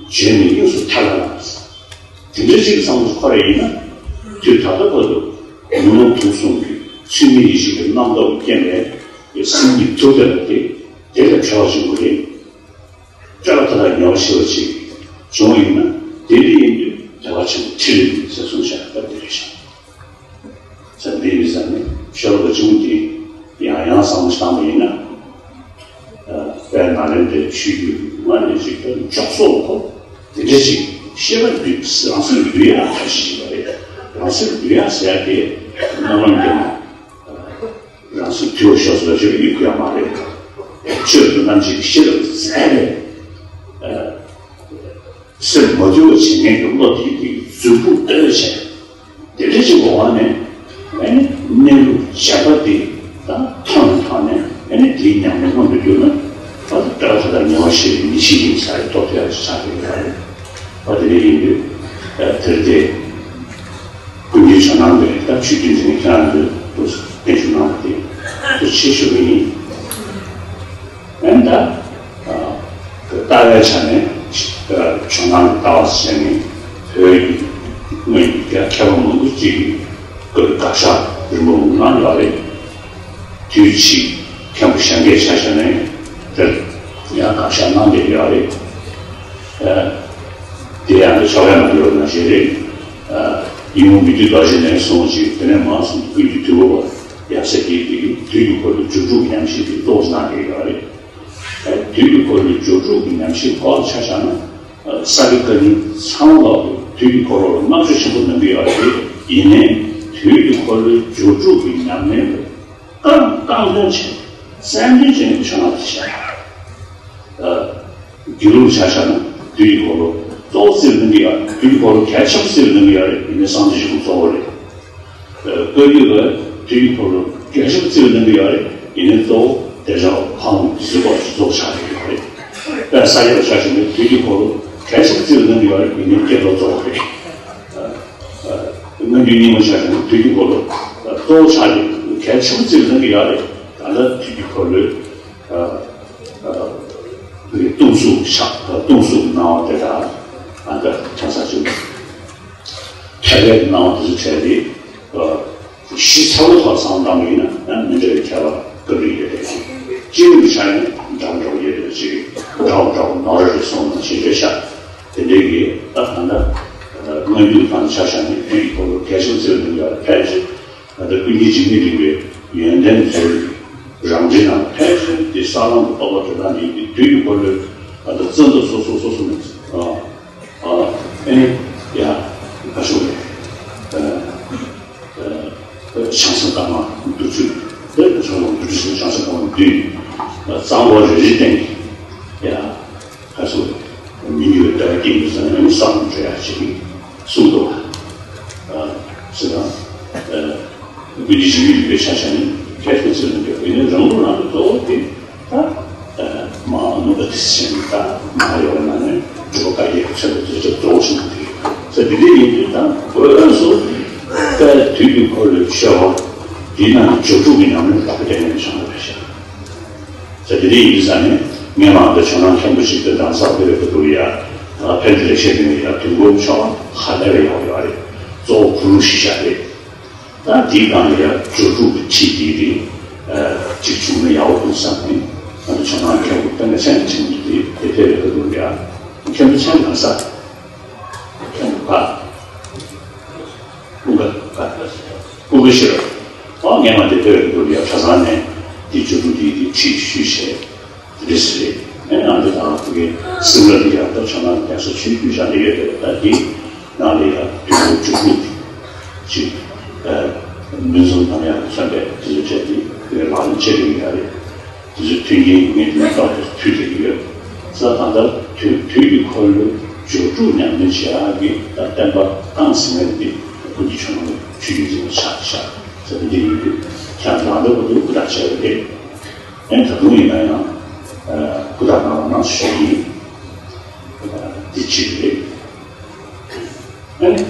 བརྗོད་མེད་དབྱིངས་སུ་ཐལ་བ་ལ་ཟེར། དེ་འདྲ་ཅིག་བསམ་བློ་འཁོར་བ་ཡིན་ན། དུས་ད་ལྟ་བར་དུ་ཉོན་མོངས་དུག་གསུམ་གྱི་ཚུལ་མིན་ཡེ་ཤེས་ཀྱི་རྣམ་རྟོག་གིས་རྐྱེན་པས་སེམས་ཉིད་དུ་བདེ་བ་དེ་དེ་ལས་བྲལ་བ་ཞིག་དགོས་རེད། སྐྱོ་བ་དེ་དག་ཉེ་བར་ཞི་བ་ཞིག་བྱུང་བ་ཡིན་ན། དེ་འདྲ་ཡིན་དུས་བདེ་བ་ཆེན་པོ་ཁྲིད་ལས་ནུས་ཟེར་གསུངས་བཞག་སྟབས་བདེ་རེད་ཤག་ཟེར། འདི་ཡིན་ཙང་ནས་ཤོ་ལོ་ཀ་བཅུ་དེ་ཡང་ཡང་བསམ་བློ་བཏང་བ་ཡིན་ན། ཨ། དཔལ་ནཱ་ལེནྡྲའི་ཆོས་བརྒྱུད་སྔ་ནས་ཅིག་ཏུ་མཆོག་གསུམ་ཁོ་དེ་འདྲ་ཅིག་ཤེས་པ་འདུས། རང་སེམས་འདུལ་ཡག་ཐབས་ཤེས་ཤིག་རེད། རང་སེམས་འདུལ་ཡག་ཟེར་ཡག་དེ་སྨོན་ལམ་རྒྱབ་ན། རང་སེམས་དུལ་བར་ཤོག་ཟེར་བ་ཞིག་ཡིན་དགོས་ཡ་མ་རེད། ཆོས་དེ་རྣམ་འབྱེད་ཀྱི་ཤེས་རབ་བཙལ་ནས། ཨ། སེམས་མ་དུལ་བ་བྱེད་མཁན་གྱི་བློ་དེ་དེ་མཛུབ་གུ་ལྟོས་བྱས། དེ་འདྲ་ཞིག་འོང་བ་ནས། ཨ་ནི་གནས་ལུགས་བྱས་པ་དེ་དང་མཐོང་ཐོག་ནས། ཨ་ནི་དེའི་ཉམས་ལེན་མངོན་དུ་གྱུར་ན། ཨ་ནི་སྐྱོ་བ་དེ་དག་ཉེ་བར་ཞི་བའི་ཡེ་ཤེས་ཡིན་ས་ཡི་རྟོགས་ཐུབ་ཡག་ཅིག་ཆགས་ཀྱི་ཡོད་རེད། ཨ། དེ་འདྲ་ཡིན་དུས། ཨ། དེར་དེ། ཀུན་མཁྱེན་ཇོ་ནང་པའི་ད་ཆོས་བརྒྱུད་འཛིན་མཁན་ཁྱེད་རང་ཚོས་བརྟན་བཞུགས་གནང་བ་དེ་ཐུགས་རྗེ་ཆེ་ཞུ་གི་ཡིན། ཨ་ནི་ད། ཨ། ལྟ་བའི་ཆ་ནས། ཨ། ཇོ་ནང་གི་ལྟ་བ་ཟེར་ནས་བོད་ཀྱི་སྔོན་གྱི་མཁས་པ་མང་པོ་ཅིག་གིས་བཀའ་བཀའ་ཤག་རིམ་པ་མང་པོ་གནང་ཡོད་རེད། དུས་ཕྱིས་མཁན་པོ་ཞྭ་སྒས་ཆ་བཞག་ནས་དེར་ཡང་བཀའ་ཤག་གནང་བསྡད་ཡོད་རེད། ཨ། དེ་ཡང་ཆོ་ག་ནང་ཡོད་ནང་བཞིན་རེད། ཨ། ཡིད་འོང་མི་བསྐྱོད་རྡོ་རྗེ་ནས་བཟུང་ཅིག་དེ་ནས་མར་སོང་ཀུན་གྱི་དུས་འཁོར་བ་ཡབ་སྲས་བརྒྱད་ཀྱིས་དུས་ཀྱི་འཁོར་ལོའི་སྒྱུ་འཕྲུལ་གྱི་ཉམས་ཞིབ་དེ་གཙོ་བོ་གནང་བསྡད་ཡོད་རེད། ཨ། དུས་ཀྱི་འཁོར་ལོའི་སྒྱུ་འཕྲུལ་གྱི་ཉམས་ཞིབ་སྐོར་ཆ་བཞག་ན། ཨ། ས་དགེ་བཀའ་རྙིང་ཚང་མ་ལོག་དུས་ཀྱི་འཁོར་ལོ་ལ་བསྔགས་བརྗོད་ཆེན་པོ་གནང་གི་ཡོད་རེད། ཡིན་ནའི་དུས་ཀྱི་འཁོར་ལོའི་སྒྱུ་འཕྲུལ་གྱི་ཉམས་ལེན་ལ། རྐང་རྐང་འདོན་བྱས། རྩལ་འདོན་བྱས་ནས་ཆོས་ནང་དུ་བཤད། ཨ། དགེ་ལུགས་ཆ་བཞག་ན་དུས་ཀྱི་འཁོར་ལོ་གཙོ་བོ་རྩིས་ལེན་གྱི་ཡོད་རེད། དུས་ཀྱི་འཁོར་ལོ་གལ་ཆེན་པོ་རྩིས་ལེན་གྱི་ཡོད་རེད། ཡིན་ནའི་སངས་རྒྱས་ཆོས་སྐུ་གཙོ་བོ་རེད། ཨ། བཀའ་བརྒྱུད་ལ་དུས་ཀྱི་འཁོར་ལོ་གལ་ཆེན་པོ་རྩིས་ལེན་གྱི་ཡོད་རེད། ཡིན་ནའི་གཙོ་བོ་བདེ་ཆེན་ཕ་བོང་གི་གཟི་འོད་གཙོ་བོ་ཆགས་ཀྱི་ཡོད་རེད། དཔལ་ས་སྐྱ་ལ་ཆ་བཞག་ན་དུས་ཀྱི་འཁོར་ལོ་གལ་ཆེན་པོ་རྩིས་ལེན་གྱི་ཡོད་རེད། ཡིན་ནའི་སྐྱེ་འགྲོ་གཙོ་བོ་རེད། ཨ། སྔ་འགྱུར་རྙིང་མ་ཆ་བཞག་ན་དུས་ཀྱི་འཁོར་ལོ་གཙོ་བོ་ཆགས་ཀྱི་གལ་ཆེན་པོ་རྩིས་ལེན་གྱི་ཡོད་རེད། ད་ལྟ་དུས་ཀྱི་འཁོར་ལོའི། ཨ། ཨ། སྟོང་གཟུགས་ཆགས། སྟོང་གཟུགས་སྣང་བ་དེ་དག་ཨ། ད་ཆ་ཚང་ཅིག་ཐེག་པའི་སྣང་བ་དེ་ཚོ་བྲལ་ཏེ། ཨ། གཞི་ཚ་བོ་ཐོག་བསམ་བློ་བཏང་བ་ཡིན་ན། ཨ། མི་འདྲ་བའི་ཁྱད་པར་སྐབས་རེ་ཡོད་རེད། སྤྱི་ཡོངས་ཀྱི་ཆ་ནས་འདྲ་བོ་འདྲ་བོ་ཡོད་རེད། ཅིག་འདྲ་བོ་འདྲ་བོ་ནོར་རེ་རེ་སོང་ན་ཞེ་དྲག་ཤག་དེ་འདྲའི་གི་ད་ད་ལྟ་སྔ་འགྱུར་དང་ཆ་བཞག་ནས་དུས་ཀྱི་འཁོར་ལོ་གལ་ཆེན་པོ་རྩིས་ལེན་གྱི་ཡོད་རེད། ཕལ་ཆེར། ད་ལྟ་ཀུན་མཁྱེན་འཇིགས་མེད་གླིང་པའི་ཡོན་ཏན་མཛོད་རང་འགྲེལ་ནང་ཕལ་ཆེར་དེ་ས་ལམ་གྱི་རྟོགས་པ་དེ་དག་ནི་དུས་ཀྱི་འཁོར་ལོའི་ད་ལྟ་བཙན་ཐབས་སོ་སོ་སོ་སོ་ནས། ཨ། ཨ། ཨེ་ནི་ཡ་ཁ་ཤོ་རེད། ཨ། ཨ། བྱང་སེམས་དྭངས་མ་བདུད་རྩི། དེ་བྱང་སེམས་དྭངས་མ་བདུད་རྩི་ཟེར། བྱང་སེམས་དྭངས་མ་བདུད་རྩི་གཙང་པོ་རེ་རེའི་སྟེང་གི་ཡ། ཁ་སོ། མི་འགྱུར་བའི་ལྟ་བའི་སྟེང་དུ་ཟེར་ན་ནི་བསམ་བློ་འགྲོ་ཡག་ཅིག་གསུངས་འདུག་བ། ཨ། ཟེར་ན། ཨ། ཀུན་མཁྱེན་འཇིགས་མེད་གླིང་པའི་ཆ་བཞག་ནས་གལ་ཆེན་ཟེར་ན་འགྲོ་བའི་ནི་རང་ལུགས་ནང་དུ་གཙོ་བོ་དེ་ད། ཨ། མ་ནུ་ཨ་ཏི་ཟེར་ནས་ད་མ་ཡོ་གའི་ནང་ནས་སྒྲུབ་པ་བཀའ་རྒྱས་ཀྱི་མཚན་དུ་དེ་ཚོ་གཙོ་བོ་ཞིག་ཏུ་ཟེར། དེ་འདྲ་ཡིན་དུས་ད་འོས་སུ་ད་དུས་ཀྱི་འཁོར་ལོའི་ཤོ་ལོ་འདི་ནང་ནས་སྒྱུ་འཕྲུལ་གྱི་ཉམས་ལེན་དག་པོ་བསྟན་ནས་བཞག་པ་རེད་ཤག་ཟེར། དེ་འདྲ་ཡིན་དུས་ཙང་ནས་སྔོན་མ་འདི་ཇོ་ནང་མཁན་པོ་ཞིག་ཏུ་འདང་ས་དེ་བས་ཀྱི་འདུག་ཡ། ཕན་བདེ་ལེགས་བཤད་ཀྱི་ཡ་དུས་འཁོར་ཕྱོགས་ཧ་ལས་པའི་ཡག་ཡོད་རེད། གཙོ་བོ་གུ་རུ་ཞིག་བཞག་རེད། ད་དེའི་སྒང་ལ་ཡ་སྒྱུ་འཕྲུལ་གྱི་ཁྲིད་དེ་དེ་གཅིག་བྱུང་ན་ཡག་པོ་འདུག་བསམ་ནས་ང་ཚོ་ཇོ་ནང་མཁན་པོ་དཔེ་ང་ཆེན་དྲིན་གྱི་དེ་དེ་ཕེབས་པའི་ཀྱི་འདུག་ཡ། མཁན་པོ་མཚན་གང་ས། མཁན་པོ་ག་ཀུན་དགའ། ཀུན་དགའ་ཤེས་རབ། ཨོ། སྔོན་མ་དེ་ཕེབས་པའི་སྐབས་ཡ་གྲྭ་ཚང་ནས་དེ་སྒྱུ་འཕྲུལ་དེ་དེ་ཁྲིད་ཞུས་བྱས། དེ་འདྲ་ཟེར། ཨེ། ང་འདི་དང་ཁོ་གི་སེམས་ལ་འདི་ཡག་ཐབས་ཆ་ན་རྒྱ་ས་ཆུའི་རྒྱུ་ཆ་འདི་ཡོད་དེ། ད་དེ་ ནང་ལ་ཡང་དུས་འཁོར་བཅུ་དྲུག་ཅིག་ཨ་མུན་སེལ་གདམས་ངག་མཚོན་པའི་དེ་ཚོ་བྱས་ཏེ་ལག་ལེན་བྱེད་ཀྱི་ཡོད་རེད། དེ་ཚོའི་མཐུན་རྐྱེན་ཡོད་མཁན་དེ་ཚོ་ཏག་ཏག་ཕུལ་བསྡད་ཀྱི་ཡོད། ས་ད་ལྟ་དུས་དུས་ཀྱི་འཁོར་ལོའི་སྦྱོར་དྲུག་ཉམས་ལེན་བྱེད་ཡག་གི་ད་བསྟན་པ་རྐང་ཟིན་པ་འདི་ཀུན་གྱི་ཆོས་ནང་ཆོས་བརྒྱུད་འཛིན་པ་ཆགས་ཤག་ཟེར་བ་འདི་ཡིན་དུས་ཁྱེད་ལག་ལེན་པ་འདི་ཧུར་ཐག་བྱས་པ་རེད། ཨེ་ད་དུང་ཡིན་ན་ཡང་ཨ་ཧུར་ཐག་གནང་རོགས་གནང་ཞུ་གི་ཡིན། ཨ་འདི་གཅིག་རེད། ཨ་ནི་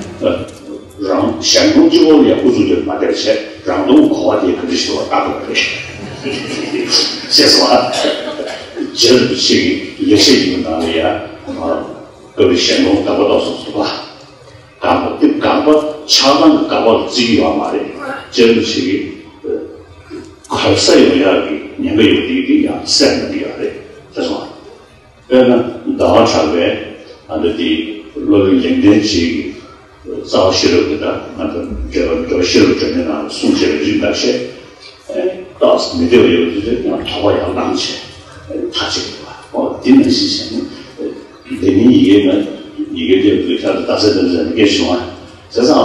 རང་གཞན་སྟོང་གཅིག་པོ་ལ་ཡང་སྐུ་གཟུགས་དེར་མ་བསྡད་བྱས་རང་སྟོང་གོ་བ་དེ་ག་འདྲ་ཞིག་འདུག་བ་ལྟ་དགོས་པ་རེད། ཤེས་སོང་ཨ། རྗེ་རིན་པོ་ཆེ་གི་ལེགས་བཤད་ཡིན་པ་ནང་ལ་ཡང་སྐབས་རེ་གཞན་སྟོང་དགག་པ་ཏོག་ཙམ་འདུག་བ། དགག་པ་དེ་དགག་པ་ཆགས་སྡང་གི་དགག་པ་ལ་བརྩི་གི་ཡོད་མ་རེད། རྗེ་རིན་པོ་ཆེ་གི་གོལ་ས་ཡོང་ཡག་གི་ཉེན་ཁ་ཡོད་དེ་དེ་ཡང་སེལ་གནང་གི་ཡོད་རེད། ཤེས་སོང་ཨ། དཔེར་ན་ཟླ་བ་གྲགས་པས་ཨ་འདི་དེ་སློབ་དཔོན་ལེགས་ལྡན་འབྱེད་ཀྱི་རྩ་བ་ཤེས་རབ་ཀྱི་ད་ང་ཚོ་འགྲེལ་པ་འགྲེལ་པ་ཤེས་རབ་སྒྲོན་མེ་ནང་ལ་གསུངས་བྱས་པའི་རིགས་འདྲ་བཤད། ཨེ་ཏོག་ཙམ་མི་བདེ་བ་ཡོད་དུས་ཡང་དོགས་པ་ཡར་ལངས་བྱས་ཨེ་མཐའ་གཅིག་ཏུ་བ་འོ་འདི་ནང་བཞིན་བྱས་ནས་ལེ་ནིང་ཡི་གེ་ན་ཡི་གེ་དེ་ལ་ཁྱད་དུ་ལྟ་ཚད་དང་ཟེར་ནས་སྐད་བྱུང་བ་བྱས་ཙང་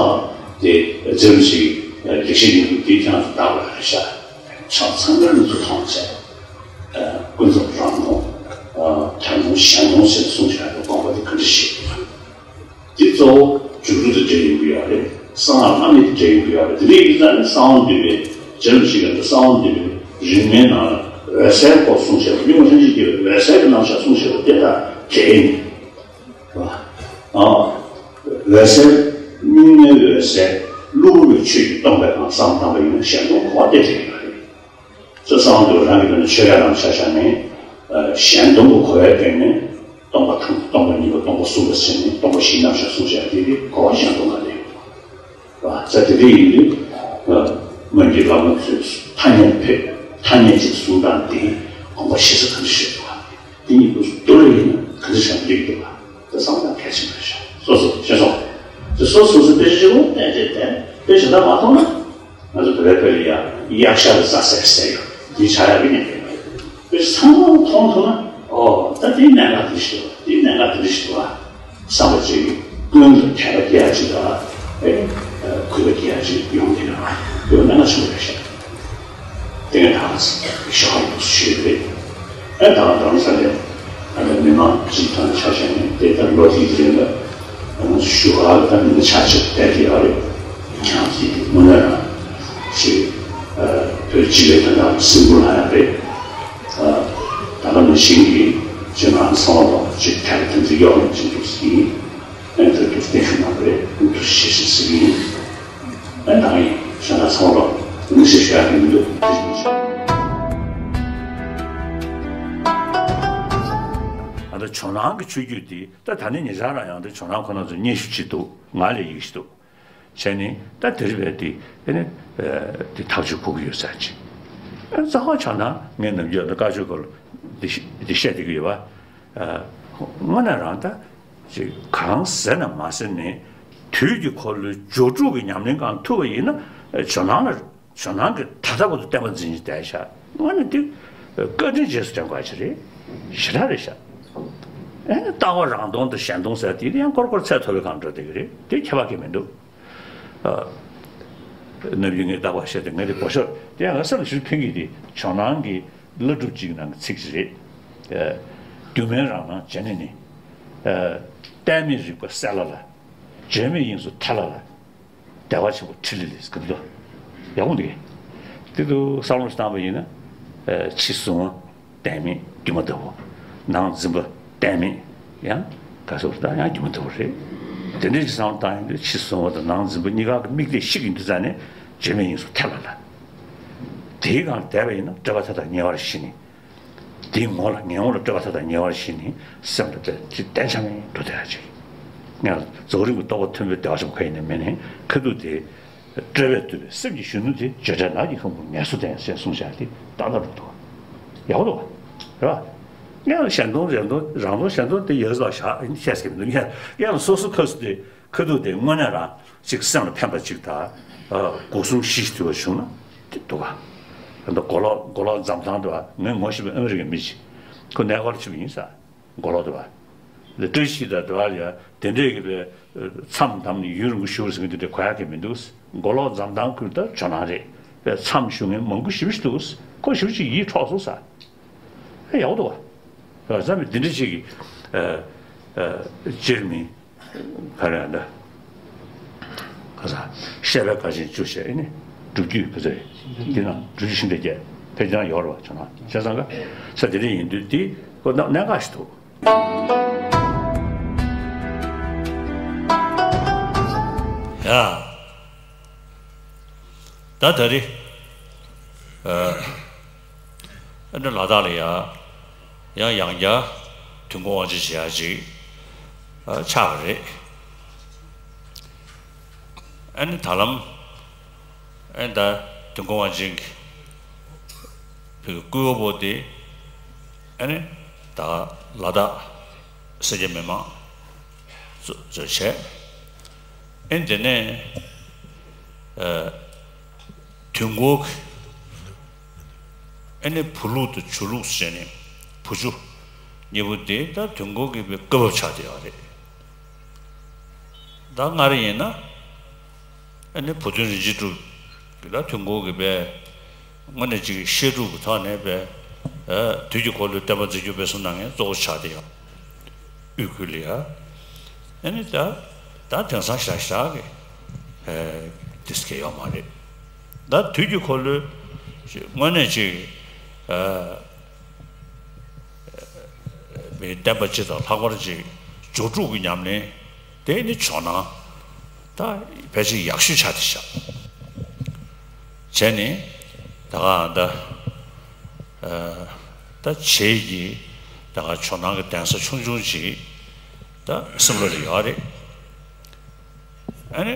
དེ་རྗེ་རིན་པོ་ཆེའི་ལེགས་བཤད་སྙིང་པོ་དེ་ཁྱེད་རང་ཚོ་བདག་ལ་རེ་ཤ་ཆ་ཚང་མ་ནས་ཚུར་མཐོང་བྱས། ཨ་ཀུན་རྫོབ་རང་སྟོང་། ཨ་དོན་སྟོང་གཞན་སྟོང་ཟེར་ནས་གསུངས་བཞག་པའི་དགོངས་པ་དེ་ག་འདྲ་ཞིག་ཡོད། འདི་གཙོ་བོ་སྒྱུ་འཕྲུལ་དང་འབྲེལ་ཡོང་གི་ཡོད་རེད། གསང་སྔགས་བླ་མེད་དང་འབྲེལ་ཡོང་གི་ཡོད་རེད། དེ་འདྲ་ཡིན་ཙང་ནི་གསང་བ་འདུས་པའི་རྗེ་རིན་པོ་ཆེ་གིས་གསང་བ་འདུས་པའི་རིམ་ལྔའི་ནང་ལ་འོད་གསལ་སྐོར་གསུངས་བཞག་པ་གཉུག་མ་ལྷན་ཅིག་སྐྱེས་པའི་འོད་གསལ་གྱི་རྣམ་གཞག་གསུངས་བཞག་པ་དེ་དང་འབྲེལ་ནས། ཨ་འོད་གསལ་གཉུག་མའི་འོད་གསལ་གློ་བུར་བའི་ཆོས་ཀྱིས་སྟོང་པའི་ངང་བསམ་བློ་བཏང་པ་ཡིན་ན་གཞན་སྟོང་གོ་བ་གཏད་དེ་ཡོད་པ་རེད། ཚུར་གསང་བ་འདུས་པ་རང་གི་དོན་ནི་ཆོས་ར་ལམ་ཆ་བཞག་ནས་གཞན་སྟོང་གི་གོ་བའི་སྟེང་ནས་སྟོང་པ་དང་སྟོང་པ་ཉིད་པ་སྟོང་པ་གསུམ་པ་ཟེར་ནས་སྟོང་པ་བཞིའི་རྣམ་གཞག་གསུངས་བཞག་དེ་དེ་གོ་བ་གཞན་སྟོང་ག་ལས་ཡོད་པ། ས་དེ་འདྲ་ཡིན་དུས་སྔོན་གྱི་བླ་མ་ཚོས་ཐ་སྙད་ཕེབས་ཐ་སྙད་ཅིག་གསུང་སྟངས་དེ་དགོངས་པ་ཞེ་ས་ག་འདྲ་ཞིག་འདུག་ག་དེ་ཉིད་དུ་བསྡུར་བ་ཡིན་ན་ག་འདྲ་ཞིག་འགྲིག་འདུག་ག་དེ་བསམ་བློ་གལ་ཆེན་པོ་རེད་ཤག་སོ་སོ་ཤེས་སོང་། དེ་སོ་སོ་སོ་དཔེ་ཆ་ཆེན་པོ་བལྟས་བལྟས་བལྟས་དཔེ་ཆ་ད་མ་མཐོང་ན། ང་ཚོ་བོད་པའི་སྐད་ལ་ཡ་གཡག་ཤ་ལ་རྫ་ཟེར་ཟེར་ཡོད། འདི་བྱ་ཡག་གི་གནས་སྐབས་རེད། དཔེ་ཚང་མ་མཐོང་ཐུབ་ན་ཨོ་ད་འདིའི་གནད་འགག་འདི་ཞིག་འདུག་འདིའི་གནད་འགག་འདི་ཞིག་འདུག་ཨ། བསམ་པ་ཅིག་ཀུན་ལ་དད་པ་སྐྱེ་ཡག་ཅིག་དང་ཨེ་གུས་པ་སྐྱེ་ཡག་ཅིག་ཡོང་གི་ཡོད་པ་ཡོད་གནད་འགག་ཆེན་པོ་རེད་ཤག་དེ་ངས་ད་ཤོག་ཁ་ལོག་ཞུས་རེད། ཨེ་ད་རྡ་རམ་ས་ལའི་ཨ་ནི་མི་མང་སྤྱི་ཚོགས་ནང་ཆ་བཞག་ནས་དེ་ལྟར་ལོ་དེའི་རིང་ལ་ང་ཚོ་བཞུགས་སྒར་ལ་ད་མི་སྣ་ཆ་ཆེ་བསྡད་ཀྱི་ཡོད་རེད། ཁྱེད་རང་ཚོས་དངོས་གནས་རང་ཞིག་བོད་སྤྱི་པའི་དོན་དག་ལ་སེམས་ཁུར་གནང་ཡག་རེད། ད་ག་ནང་བཞིན་གྱི་ཁྱེད་རང་ཚང་མ་ལ་ཅིག་ཐད་ཀར་དོན་ཚན་གཡོག་ལ་ཅིག་འདུག་ཟིན། ཨེ་ཐུགས་རྗེ་བརྟན་ཤོག་གནང་རེད། ཐུགས་རྗེ་ཆེ་ཞེས་ཟེར་གྱི་ཡིན། ཨེ་ད་ཡིན་ཤ་ན་ཚང་རོགས་མི་ཤེས་ཤོད་ཡག་མི་འདུག་དེ་བཞིན་ཞུ། ཨ་ད་ཇོ་ནང་གི་ཆོས་བརྒྱུད་དེ་ད་ད་ནི་ཉེ་ཆར་རང་ཡང་དེ་ཇོ་ནང་ཁོ་ན་ཚོ་སྙན་ཞུ་བྱེད་འདུག་ང་ལས་ཡིག་ཞིག་འདུག་བྱས་ནས་ད་དེ་རིང་བས་དེ་ཨེ་ནི་དེ་ཐག་གཅོད་དགོས་ཀྱི་ཡོད་ས་ཅིག་རྩ་བ་ཆགས་ན་ངས་ནམ་རྒྱུན་ད་བཀའ་ཆོས་སྐོར་ལ་དེ་བཤད་བསྡད་ཀྱི་ཡོད་པ། དངོས་གནས་རང་ད། ཅིག་གང་ཟེར་ན་མ་ཟེར་ནས་དུས་ཀྱི་འཁོར་ལོའི་སྦྱོར་དྲུག་གི་ཉམས་ལེན་གང་ཐུབ་པ་ཡིན་ན་ཇོ་ནང་ལ་ཇོ་ནང་གི་ད་ལྟ་བར་དུ་བསྟན་པ་འཛིན་བཞིན་བསྡད་ཤག་དངོས་གནས་འདི་བཀའ་དྲིན་རྗེས་སུ་དྲན་དགོས་ཅིག་རེད། ཞེ་དྲག་རེད་ཤག་ཨེ་ནི་ལྟ་བ་རང་སྟོང་དང་གཞན་སྟོང་ཟེར་དེ་ཡང་ཀོར་ཀོར་ཚད་མཐོ་བའི་སྒང་འགྲོ་བསྡད་ཀྱི་རེད། དེ་ཁྱད་པར་གང་ཡང་མི་འདུག་ཨ། ནམ་རྒྱུན་ངས་བདག་པ་བཤད་དེ་ངས་དེ་གོ་ཤོར་དེ་ཡང་ང་སེམས་ལ་ཞིག་ཕན་གྱི་དེ་ཇོ་ནང་གི་བླ་སྒྲུབ་ཅིག་ནང་གི་ཚིག་ཅིག་རེད། ཨ། སྒྱུ་མའི་རང་སྣང་བྱས་ནས་ནི། ཨ། གཏན་མེད་རིག་པ་གསལ་ལ་ལ། བརྗོད་མེད་དབྱིངས་སུ་ཐལ་ལ་ལ། བདེ་བ་ཆེན་པོ་ཕྲིན་ལས་ལས་གང་འདུག་ཡག་པོ་འདུག་དེ་དུ་བསམ་བློ་ཞིག་བཏང་པ་ཡིན་ན། ཨ། ཕྱི་གཟུང་བ། གཏན་མེད་སྒྱུ་མ་ལྟ་བུ། ནང་འཛིན་པ་གཏན་མེད། ཡང་ག་ཟེར་ད་ཡང་སྒྱུ་མ་ལྟ་བུ་རེད། དེ་འདྲའི་བསམ་བློ་བཏང་ཡོང་དུས་ཕྱི་གཟུང་བ་དང་ནང་འཛིན་པ་གཉིས་ཀ་གི་དམིགས་གཏད་ཤིག་ཡིན་དུས་ཙང་ནས་བརྗོད་མེད་དབྱིངས་སུ་ཐལ་ལ་ལ། དེའི་སྒང་བསྡད་པ་ཡིན་ན་སྤྲོས་པ་མཐའ་དག་ཉེ་བར་ཞི་ནས། དེའི་ངོ་ལ་ངེས་ངོ་ལ་སྤྲོས་པ་མཐའ་དག་ཉེ་བར་ཞི་ནས་སེམས་ལ་དཔེ་ཅིག་གཏན་ཆ་མེད་འགྲོ་བསྡད་ཡ་ཅིག་སྔོན་ལ་རྫོགས་རིམ་གྱི་རྟོགས་པ་མཐོན་པོའི་བདེ་བ་ཆེན་པོ་ག་ཡིན་ནའི་མེད་ནའི་ཁ་ཐུག་དེ། སྤྲོས་པས་བཏུལ་བའི་སེམས་ཀྱི་གཞོན་ནུ་དེ་བརྗོད་བྲལ་ནགས་ཀྱི་ཁང་བུར་ངལ་གསོ་ལྡན་ཞེས་གསུངས་བཞག་དེ་ཏག་ཏག་རེད་འདུག་ཡག་པོ་འདུག་རེད་པ། སྔོན་ལ་གཞན་སྟོང་གཞན་སྟོང་རང་སྟོང་གཞན་སྟོང་དེ་ཡག་པོ་བཞག་ཡིན་བཤད་ཀྱི་མི་འདུག་སྔོན་ལ་སོ་སོ་ཁ་སུ་དེ་ཁ་ཐུག་དེ་དངོས་གནས་རང་ཅིག་སེམས་ལ་ཕན་པ་ཅིག་དང་། སྒོ་གསུམ་གཞི་ཞིག་དུལ་བ་བྱུང་ན་དེ་འདུག་ག་ད་མགོ་ལོག་མགོ་ལོག་འཛམ་ཐང་དུ་བ་ངས་ངོ་ཤེས་པའི་ཨ་མི་རི་ཀའི་མི་ཅིག་ཁོ་གནས་སྐོར་ཕྱིན་པ་ཡིན་ས། མགོ་ལོག་དུ་བ། འདི་བཀྲ་ཤིས་དང་དུ་བ་ཡ་དེ་འདྲས་ཀྱི་པའི་ མཚམས་བསྡམས་ནས་ཡུན་རིང་པོ་བཞུགས་ཟེར་མཁན་དེ་འདྲ་གོ་ཡག་གི་མི་འདུག་མགོ་ལོག་འཛམ་ཐང་ཁུལ་ད་ཇོ་ནང་རེད། པས་མཚམས་བཞུགས་མཁན་མང་པོ་ཞེ་པོ་ཞིག་འདུག་ཁོ་ཞེ་པོ་ཅིག་ཡིད་འཕྲོག་སོང་ས། ཨེ་ཡག་པོ་འདུག་བ། ཨ་ཙམ་འདི་འདྲ་ཅིག་གི་ཨ་ཨ་སྤྱིར་མིན་ག་རེ་ཡང་ད་ག་ས་བཤད་པའི་ཁ་ཆེན་བཅུ་བཤད་ཨེ་ནི་སྒྲུབ་བརྒྱུད་བོད་ཚོས་འདི་ན་སྒྲུབ་བརྒྱུད་ཤིང་རྟ་བརྒྱད་ཕལ་ཆེར་ཡོད་རེད་བ། ཇོ་ནང་བྱས་ཙང་ག་ས་དེ་འདྲ་ཡིན་དུས་འདི་ཁོ་གནད་འགག་ཞིག་འདུག་ཡ། ད་ད་རེས་ཨ་ཨ་ནི་ལ་དྭགས་ལ་ཡ་ཡང་ཡང་བསྐྱར་དུས་འཁོར་དབང་ཆེན་བྱེད་ཡ་ཅིག་ཨ་ཆགས་པ་རེད། ཨ་ནི་ད་ལམ་ཨ་ནི་ད་དུས་འཁོར་དབང་ཆེན་གྱི་བོད་ཀྱི་སྐུ་འོ་པོ་དེ་ཨ་ནི་ད་ལ་དྭགས་སེར་སྐྱ་མི་མང་ཚོ་ཚོས་བྱས། ཨ་ནི་དེ་ནས་ཨ་དུས་འཁོར་གྱི་ཨ་ནི་བུ་ལུགས་དང་ཇོ་ལུགས་ཟེར་ནས་བུ་ཇོ་གཉིས་པོ་དེ་ད་དུས་འཁོར་གྱི་བའི་སྐུ་འོ་པ་ཆགས་བསྡད་ཡོད་རེད། ད་སྔར་ཡིན་ན་ཨ་ནི་བུ་སྟོན་རིན་ཆེན་གྲུབ་ཀྱི་ལ་དུས་འཁོར་གྱི་བའི་དངོས་གནས་ཅིག་བཤད་སྒྲུབ་ཀྱི་ཐོག་ནས་བའི་ཨ་དུས་ཀྱི་འཁོར་ལོའི་བསྟན་པ་འཛིན་སྐྱོང་སྤེལ་གསུམ་གནང་མཁན་གཙོ་བོ་ཆགས་བསྡད་ཡོད། དབུས་ཁུལ་ལ་ཡ། ཨ་ནི་ད་ད་དེང་སང་ཞག་ཞག་གི་ཨེ་དེ་སྐད་ཡོད་མ་རེད། ད་དུས་ཀྱི་འཁོར་ལོའི་དངོས་གནས་ཅིག་ཨ་མི་བསྟན་པ་སྤྱི་དང་ལྷག་པར་ཅིག་སྦྱོར་དྲུག་གི་ཉམས་ལེན་དེ་ནི་ཇོ་ནང་ད་ཕལ་ཆེར་ཡག་ཤོས་ཆགས་བསྡད་ཤག་བྱས་ནས་ད་ག་ད། ཨ་ད་བྱེས་ཀྱི་ད་ག་ཇོ་ནང་གི་གདན་ས་ཆུང་ཆུང་ཅིག་ད་སེམས་ལ་ཡོད་རེད། ཨ་ནི་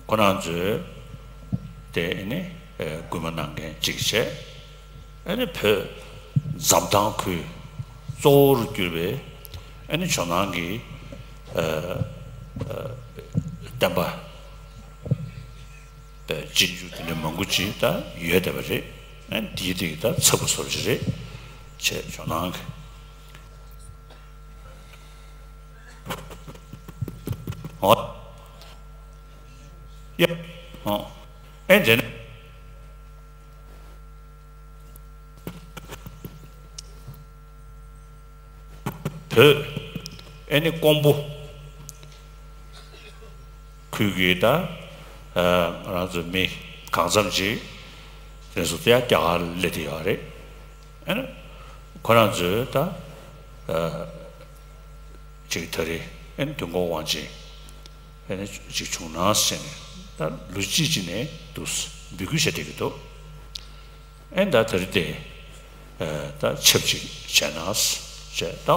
ཁོ་རང་ཚོས་དེ་ཨ་ནི་ཨ་སྐུལ་མ་གནང་མཁན་ཅིག་བྱས། ཨ་ནི་བོད་འཛམ་ཐང་ཁུལ་གཙོ་བོར་གྱུར་པའི་ཨ་ནི་ཇོ་ནང་གི་ཨ་ཨ་བསྟན་པ། པའི་རྗེས་འཇུག་དེ་འདྲ་མང་པོ་ཅིག་ད་ཡོད་བསྡད་པ་རེད། ཨ་འདིའི་སྟེང་ད་ཚབ་པ་བཟོ་འདྲ་རེད་བྱས་ཇོ་ནང་གི། ཨོ། ཡ། ཨོ། ཨེ་དེ་ནས། བོད་ཨེ་ནི་ཀོང་པོ་ཁུལ་གྱི་ད་ཨ་ང་རང་ཚོ་མི་གང་འཚམ་ཅིག་དེ་ཚོ་ཏེ་ཡ་རྒྱ་གར་སླེབས་བསྡད་ཡོད་རེད། ཨེ་ནི་ཁོ་རང་ཚོས་ད་ཨ་ཅིག་ད་རེས་ཨེ་ནི་དུས་འཁོར་དབང་ཆེན་ཨེ་ནི་ཅིག་བྱུང་ན་ཟེར་ནས་ད་ལོ་གཅིག་ཅིག་ནས་འདུག་འབོད་སྐུལ་བྱས་བསྡད་ཀྱི་འདུག་ཨེ་ད་དེ་རིང་དེ་ཨ་ད་ཆབས་ཅིག་བྱས་ན་བྱས་ད་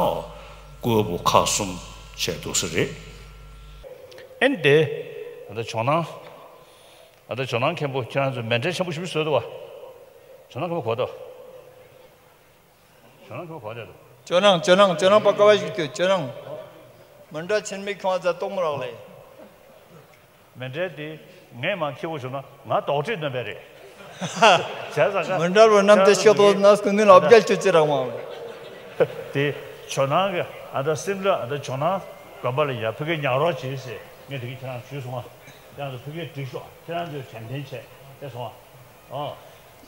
སྐུ་འོ་པོ་ཁག་གསུམ་བྱས་འདུག་ས་རེད། ཨེ་དེ་ཨ་ད་ཇོ་ནང་ཨ་ད་ཇོ་ནང་མཁན་པོ་ཁྱེད་རང་ཚོ་མཎྜལ་ཆེན་པོ་ཞིག་བཟོས་འདུག་བ། ཇོ་ནང་མཁན་པོ་གོ་ད། ཇོ་ནང་མཁན་པོ་གོ་ད་འདུག་ཇོ་ནང་ཇོ་ནང་ཇོ་ནང་པ་ཀ་བ་ཞིག་ཏུ་ཇོ་ནང་། མཎྜལ་ཆེན་མོའི་ཁང་བ་ཛ་གཏོང་མི་རག་ལས། མཎྜལ་དེ་ངས་མ་འཁྱེར་བ་བྱུང་ན་ང་དོག་ཁྲེས་ནོན་པས་རེད། བྱས་ཙང་ང་མཎྜལ་བ་རྣམས་དེ་ཤོད་དོ་ན་སྐུ་ནི་ལ་བརྒྱལ་ཆུ་ཅི་རང་མང་། དེ་ཇོ་ནང་གི་ཨ་ད་སིམ་ལ་ཨ་ད་ཇོ་ནང་དགོན་པ་ལ་ཡ་ཕ་གིར་ཉར་རོགས་བྱེད་ཟེར་ངས་དེ་གི་ཁྱེད་རང་ཞུས་སོང་ང་། ཁྱེད་རང་ཚོ་ཕ་གིར་འགྲིག་ཤོག་ཁྱེད་རང་ཚོས་དྲན་རྟེན་བྱས་དེ་སོང་ང་། ཨོ།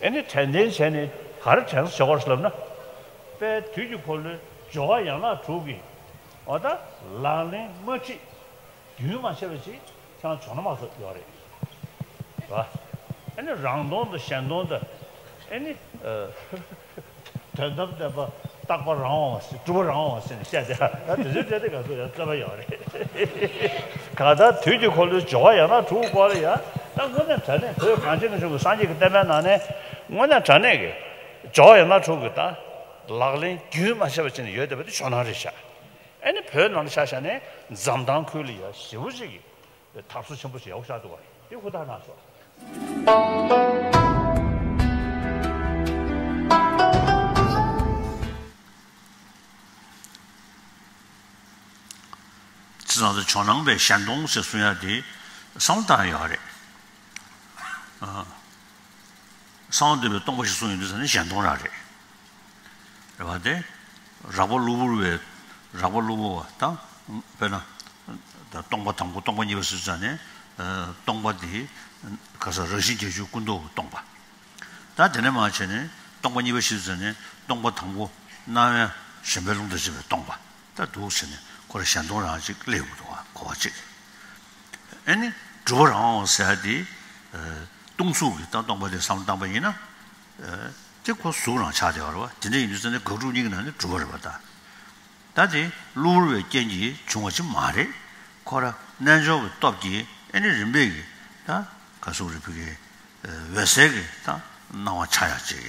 ཨེ་ནི་དྲན་རྟེན་བྱས་ནས་ག་རེ་དྲན་གསོ་བྱེད་དགོས་ལབ་ན། དཔལ་དུས་ཀྱི་འཁོར་ལོའི་སྦྱོར་བ་ཡན་ལག་དྲུག་གི་འོ་ད་ལག་ལེན་མ་ཁྲིད། རྒྱུན་མ་ཆད་པ་ཅིག་ཁྱེད་རང་བྱུང་ན་མ་གཏོགས་ཡོད་རེད། རེད་བ། ཨེ་ནི་རང་སྟོང་དང་གཞན་སྟོང་དང་ཨེ་ནི་ཨ་དོན་དམ་བདེན་པ་རྟག་པ་རང་དབང་བ་ཟེར་གྲུབ་པ་རང་དབང་བ་ཟེར་ནས་བཤད་དེ་ད་དེ་ཚོའི་གྲས་དེ་ག་ཚོད་ཡང་རྩོད་པ་ཡོད་རེད། གང་ལྟར་དུས་ཀྱི་འཁོར་ལོའི་སྦྱོར་བ་ཡན་ལག་དྲུག་སྐོར་ལ་ཡང་ད་དངོས་གནས་དྲང་གནས་བོད་གངས་ཅན་གྱི་ལྗོངས་ཀྱི་སངས་རྒྱས་ཀྱི་བསྟན་པའི་ནང་ནས་དངོས་གནས་དྲང་གནས་ཀྱི་སྦྱོར་བ་ཡན་ལག་དྲུག་གི་ད་ལག་ལེན་རྒྱུན་མ་ཆད་པ་བྱས་ནས་ཡོད་བསྡད་པ་དེ་ཇོ་ནང་རེད་ཤག་ཨེ་ནི་བོད་ནང་ལ་ཆ་བཞག་ནས་འཛམ་ཐང་ཁུལ་ལ་ཡ་ཞེ་པོ་ཅིག་གི་དར་སྲོལ་ཆེན་པོ་ཞིག་ཡག་པོ་ཆགས་འདུག་བ། དེ་ཧུར་ཐག་གནང་ཤོག་ཅི་ཙང་དུ་ཇོ་ནང་པའི་གཞན་སྟོང་ཞེས་གསུང་ཡ་དེ་བསམ་བློ་བཏང་ཡ་ཡོད་རེད། ཨ། གསང་བ་འདུས་པའི་སྟོང་པ་ཞིག་གསུངས་ཡོང་དུས་ཙ་ནི་གཞན་སྟོང་རང་རེད། རེད་བ། དེ་རགས་པ་གློ་བུར་བའི་རགས་པ་གློ་བུར་བ་དང་། དཔེར་ན་ ད་སྟོང་པ་དང་པོ་སྟོང་པ་གཉིས་པ་ཟེར་ཙང་ནས་སྟོང་པ་དེ་ག་ས་རང་བཞིན་བརྒྱད་ཅུ་ཀུན་རྟོག་གི་སྟོང་པ། ད་དེ་ནས་མར་བྱས་ནས་སྟོང་པ་གཉིས་པ་ཞིག་ཟེར་ནས་སྟོང་པ་དང་པོ་སྣང་བས་ཞེན་པའི་རླུང་དང་བཅས་པའི་སྟོང་པ། ད་འདུག་ཟེར་ནས་ཁོ་ར་གཞན་སྟོང་རང་གཅིག་སླེབས་ཡོང་གི་འདུག་ག་གོ་བ་གཅིག་ཨེ་ནི་གྲུབ་པ་རང་དབང་ཟེར་ཡ་དེ་སྟོང་གཟུགས་ཀྱི་ད་སྟོང་པ་དེ་བསམ་བློ་བཏང་པ་ཡིན་ན་དེ་ཁོ་གཟུགས་རང་ཆགས་བསྡད་པ་རེད་བ། དེ་འདྲ་ཡིན་དུས་ཙང་ནས་དགག་སྒྲུབ་གཉིས་ཀྱི་ནང་ནས་གྲུབ་པ་རེད་བ་ད། ད་དེ་གློ་བུར་བའི་རྐྱེན་གྱིས་བྱུང་བ་ཅིག་མ་རེད། ཁོ་ར་རྣལ་འབྱོར་གྱི་སྟོབས་ཀྱིས་ཨེ་ནི་རིམ་པས་ཀྱིས་ད་ག་སུ་རི་ཕུ་གི་འོད་གསལ་གྱི་ད་སྣང་བ་འཆར་ཡག་ཅིག་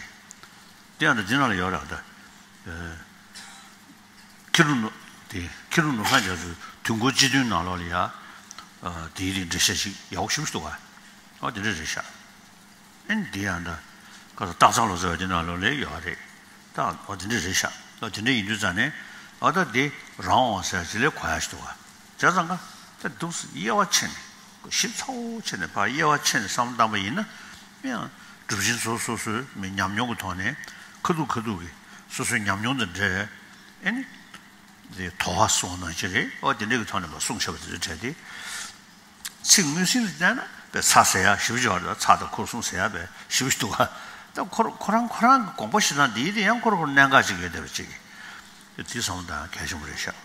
དེ་ཡང་ད་འདི་ནང་ལ་ཡོད་རེད་ད། ཁྱི་རུ་ནུ་དེ་ཁྱི་རུ་ནུ་ཁང་རྒྱ་མཚོའི་དུས་འཁོར་སྤྱི་དོན་ནང་ལོགས་ལ་ཡ། དེའི་རིགས་འགྲེལ་བཤད་ཅིག་ཡག་པོ་ཞེ་པོ་ཞིག་འདུག་ག་ཨོ་དེ་འདྲ་རེད་ཤག་ཨེ་འདི་ཡང་ད་ཁ་སང་སྟག་ཚང་ལོ་ཙཱ་བ་དེ་ནང་ལོགས་ལ་ཡོད་རེད། ད་ཨོ་དེ་འདྲ་རེད་ཤག་ཨོ་དེ་འདྲ་ཡིན་དུས་ཙང་ནས་ཨོ་ད་དེ་རང་དབང་ཟེར་ཅིག་ལས་གོ་ཡ་ཞིག་འདུག་ག་བྱས་ཙང་ཀ་ད་འདུག་སེ་དབྱེ་བ་ཕྱེ་ནས་ཞིབ་ཚགས་པོ་ཕྱེ་ནས་ཕར་དབྱེ་བ་ཕྱེ་ནས་བསམ་བློ་བཏང་པ་ཡིན་ན་ཡང་སྒྲུབ་ཆེན་སོ་སོ་སོའི་མི་ཉམས་མྱོང་གི་ཐོག་ནས་ཁ་ཐུག་ཁ་ཐུག་གི་སོ་སོའི་ཉམས་མྱོང་དང་འབྲེལ་ཨེ་ནི། དེ་དོ་བ་གསུངས་ནང་བཞིན་རེད། ཨོ་དེ་འདྲ་གི་ཐོག་ནས་མ་གསུངས་བཞག་པ་དེ་ཚོའི་གྲས་དེ། ཚིག་ངོས་ཟིན་ལ་བལྟས་ན་པའི་ཚ་ཟེར་ཡ་ཞིབ་འཇོག་རེད། ཚ་དང་ཁོར་གསུམ་ཟེར་ཡ་པའི་ཞིབ་འདུག་ག་ད་ཁོ་ཁོ་རང་ཁོ་རང་གི་དགོངས་པ་བཞེས་སྟངས་འདི་དེ་ཡང་ཁོ་རང་ཁོ་རང་གནད་འགག་ཅིག་ཡོད་བསྡད་པ་ཅིག་དེ་བསམ་བློ་གཏོང་ཡ་གལ་ཆེན་པོ་རེད་ཤག་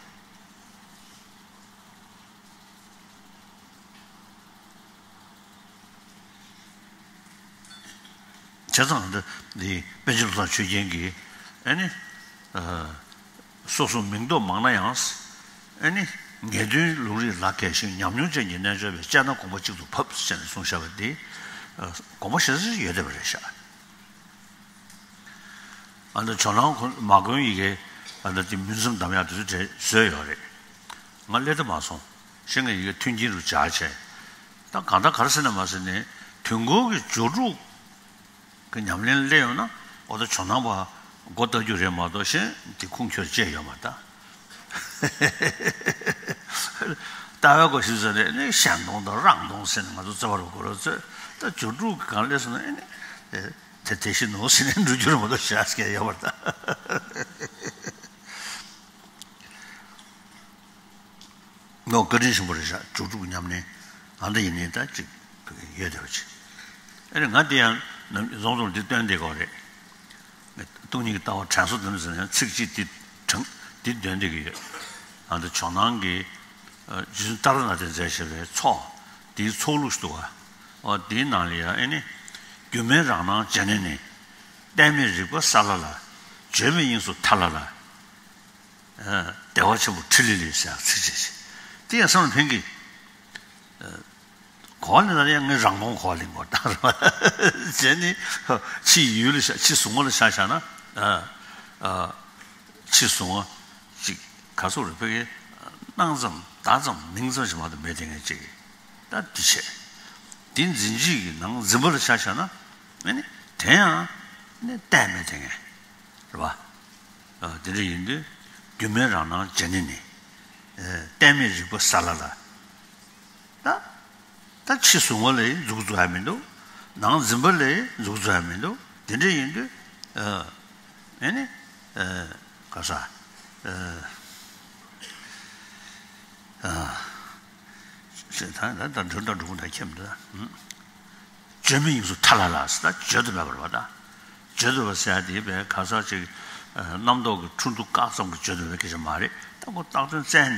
བྱས་ཙང་འདི་འདི་པཎ་ཆེན་བློ་བཟང་ཆོས་རྒྱན་གྱིས་ཨེ་ནི། སོ་སོ་མིང་འདོགས་མང་ན་ཡང་། ཨེ་ནི། ངེས་དོན་ལུང་རིགས་ལ་མཁས་ཤིང་ཉམས་མྱོང་ཅན་གྱི་རྣལ་འབྱོར་པས་དཔྱད་ན་དགོངས་པ་གཅིག་ཏུ་བབས་ཟེར་ནས་གསུངས་བཞག་པ་འདི། དགོངས་པ་ཞེ་ས་ཡོད་བསྡད་པ་རེད་ཤག་ཨ་ནི་ཇོ་ནང་ཁོ་མ་དགོན་ཡི་གེ་ཨ་ནི་དེ་མུན་སུམ་གདམ་ཡག་དེ་ཚོ་བྲིས་བཟོས་ཡོད་རེད། ང་སླེབས་དུ་མ་སོང་། ཤེས་ངེས་ཡི་གེ་མཐུན་རྐྱེན་རུ་སྦྱར་བྱས། ད་གང་ལྟར་ག་རེ་ཟེར་ན་མ་ཟེར་ནས་དུས་འཁོར་གྱི་སྦྱོར་དྲུག་གི་ཉམས་ལེན་སླེབས་ཡོང་ན་ཨོ་ད་ཇོ་ནང་པ་མགོ་བཏགས་རྒྱུ་རེད་མ་གཏོགས་གཞན་དེ་ཁུངས་འཁྱོལ་བྱས་ཡོད་མ་ད། ལྟ་བའི་སྐོར་ཞིག་ཟེར་ནས་ནི་གཞན་སྟོང་དང་རང་སྟོང་ཟེར་ནས་ང་ཚོ་རྩ་བ་རུ་གོ་རོ་ཚོས་ད་སྦྱོར་དྲུག་གི་སྒང་སླེབས་སོང་ན་ཨེ་ནི་དེ་དེ་བཞིན་ནོ་ཟེར་ནས་འགྲོ་རྒྱུ་རེད་མ་གཏོགས་གཞན་སྐད་ཡོད་མ་ད། ནོ་བཀའ་དྲིན་ཆེན་པོ་རེད་ཤག་སྦྱོར་དྲུག་གི་ཉམས་ལེན་ཨ་འདི་ཡིན་ནའི་ད་ཅིག་ཡོད་བསྡད་པ་ཅིག་ཨེ་རེད་ང་དེ་ཡང་ནམ་རྫོང་རྫོང་འདི་སྟོན་བསྡད་ཀྱི་ཡོད་རེད། སྟོང་ཉིད་ཀྱི་ལྟ་བ་དྲན་གསོ་འདི་ནི་ཟེར་ན་ཚིག་གཅིག་འདི་དྲངས་འདི་འདོན་བསྡད་ཀྱི་ཡོད། ཨ་འདི་ཇོ་ནང་གི་རྗེ་བཙུན་ཏཱ་ར་ནཱ་ཐས་མཛད་བཞག་པའི་ཚོགས་འདིའི་ཚོགས་ལུགས་ཤིག་འདུག་ག་ཨོ་འདིའི་ནང་ལ་ཡང་ཨེ་ནི། སྒྱུ་མའི་རང་སྣང་བྱེ་སྣོད་ནི། གཏད་མེད་རིག་པ་ས་ལ་ལ། བརྗོད་མེད་དབྱིངས་སུ་ཐ་ལ་ལ། བདེ་བ་ཆེན་པོ་ཕྲིན་ལས་ལས་ཟེར་ཚིག་བཅད་བྱས། དེ་ཡང་བསམ་བློ་ཕན་གི་གོ་བ་ལེན་ན་ཡང་ངའི་རང་དབང་གོ་བ་ལེན་དགོས་ད་རེད་བ། བྱས་ནས་ཕྱི་ཡུལ་ལ་ཤ་ཕྱི་གཟུང་བ་ལ་ཤ་བཞག་ན། ཕྱི་གཟུང་བ་ཅིག་ག་ཚོད་རེད་ཕ་གི་སྣང་ཙམ་བརྡ་ཙམ་མིང་ཙམ་ཞིག་མ་གཏོགས་མེད་དེ་ངས་ཅིག་ད་འདི་བྱས། འདི་འཛིན་བྱེད་ཀྱི་ནང་འཛིན་པ་ལ་ཤ་བཞག་ན་ཨ་ནི་དེ་ཡང་ནི་གཏད་མེད་དེ་ངས། རེད་བ། དེ་འདྲ་ཡིན་དུས་སྒྱུ་མའི་རང་སྣང་བྱེ་སྣོད་ནི། གཏད་མེད་རིག་པ་ས་ལ་ལ། ད་ད་ཕྱི་གཟུང་བ་ལ་མཛུབ་བཙུགས་ཡ་མི་འདུག་ནང་འཛིན་པ་ལ་མཛུབ་བཙུགས་ཡ་མི་འདུག་དེ་འདྲ་ཡིན་དུས་ཨེ་ནི་ག་ས་ཨ། ཞེས་ད་ད་ད་འགྲོ་ད་འགྲོ་ད་ཁྱེད་འདི་ད། བརྗོད་མེད་དབྱིངས་སུ་ཐ་ལ་ལ་ཟེར་ད་བརྗོད་དུ་མེད་པ་རེད་བ་ད། བརྗོད་དུ་མེད་པ་ཟེར་ཡ་དེ་བས་ག་ས་ཅིག་རྣམ་རྟོག་གི་འཕྲོ་འདུ་བཀག་ཙམ་གྱི་བརྗོད་དུ་མེད་པའི་སྐད་ཆ་མ་རེད་ད་ཁོ་བཏགས་དོན་བཙལ་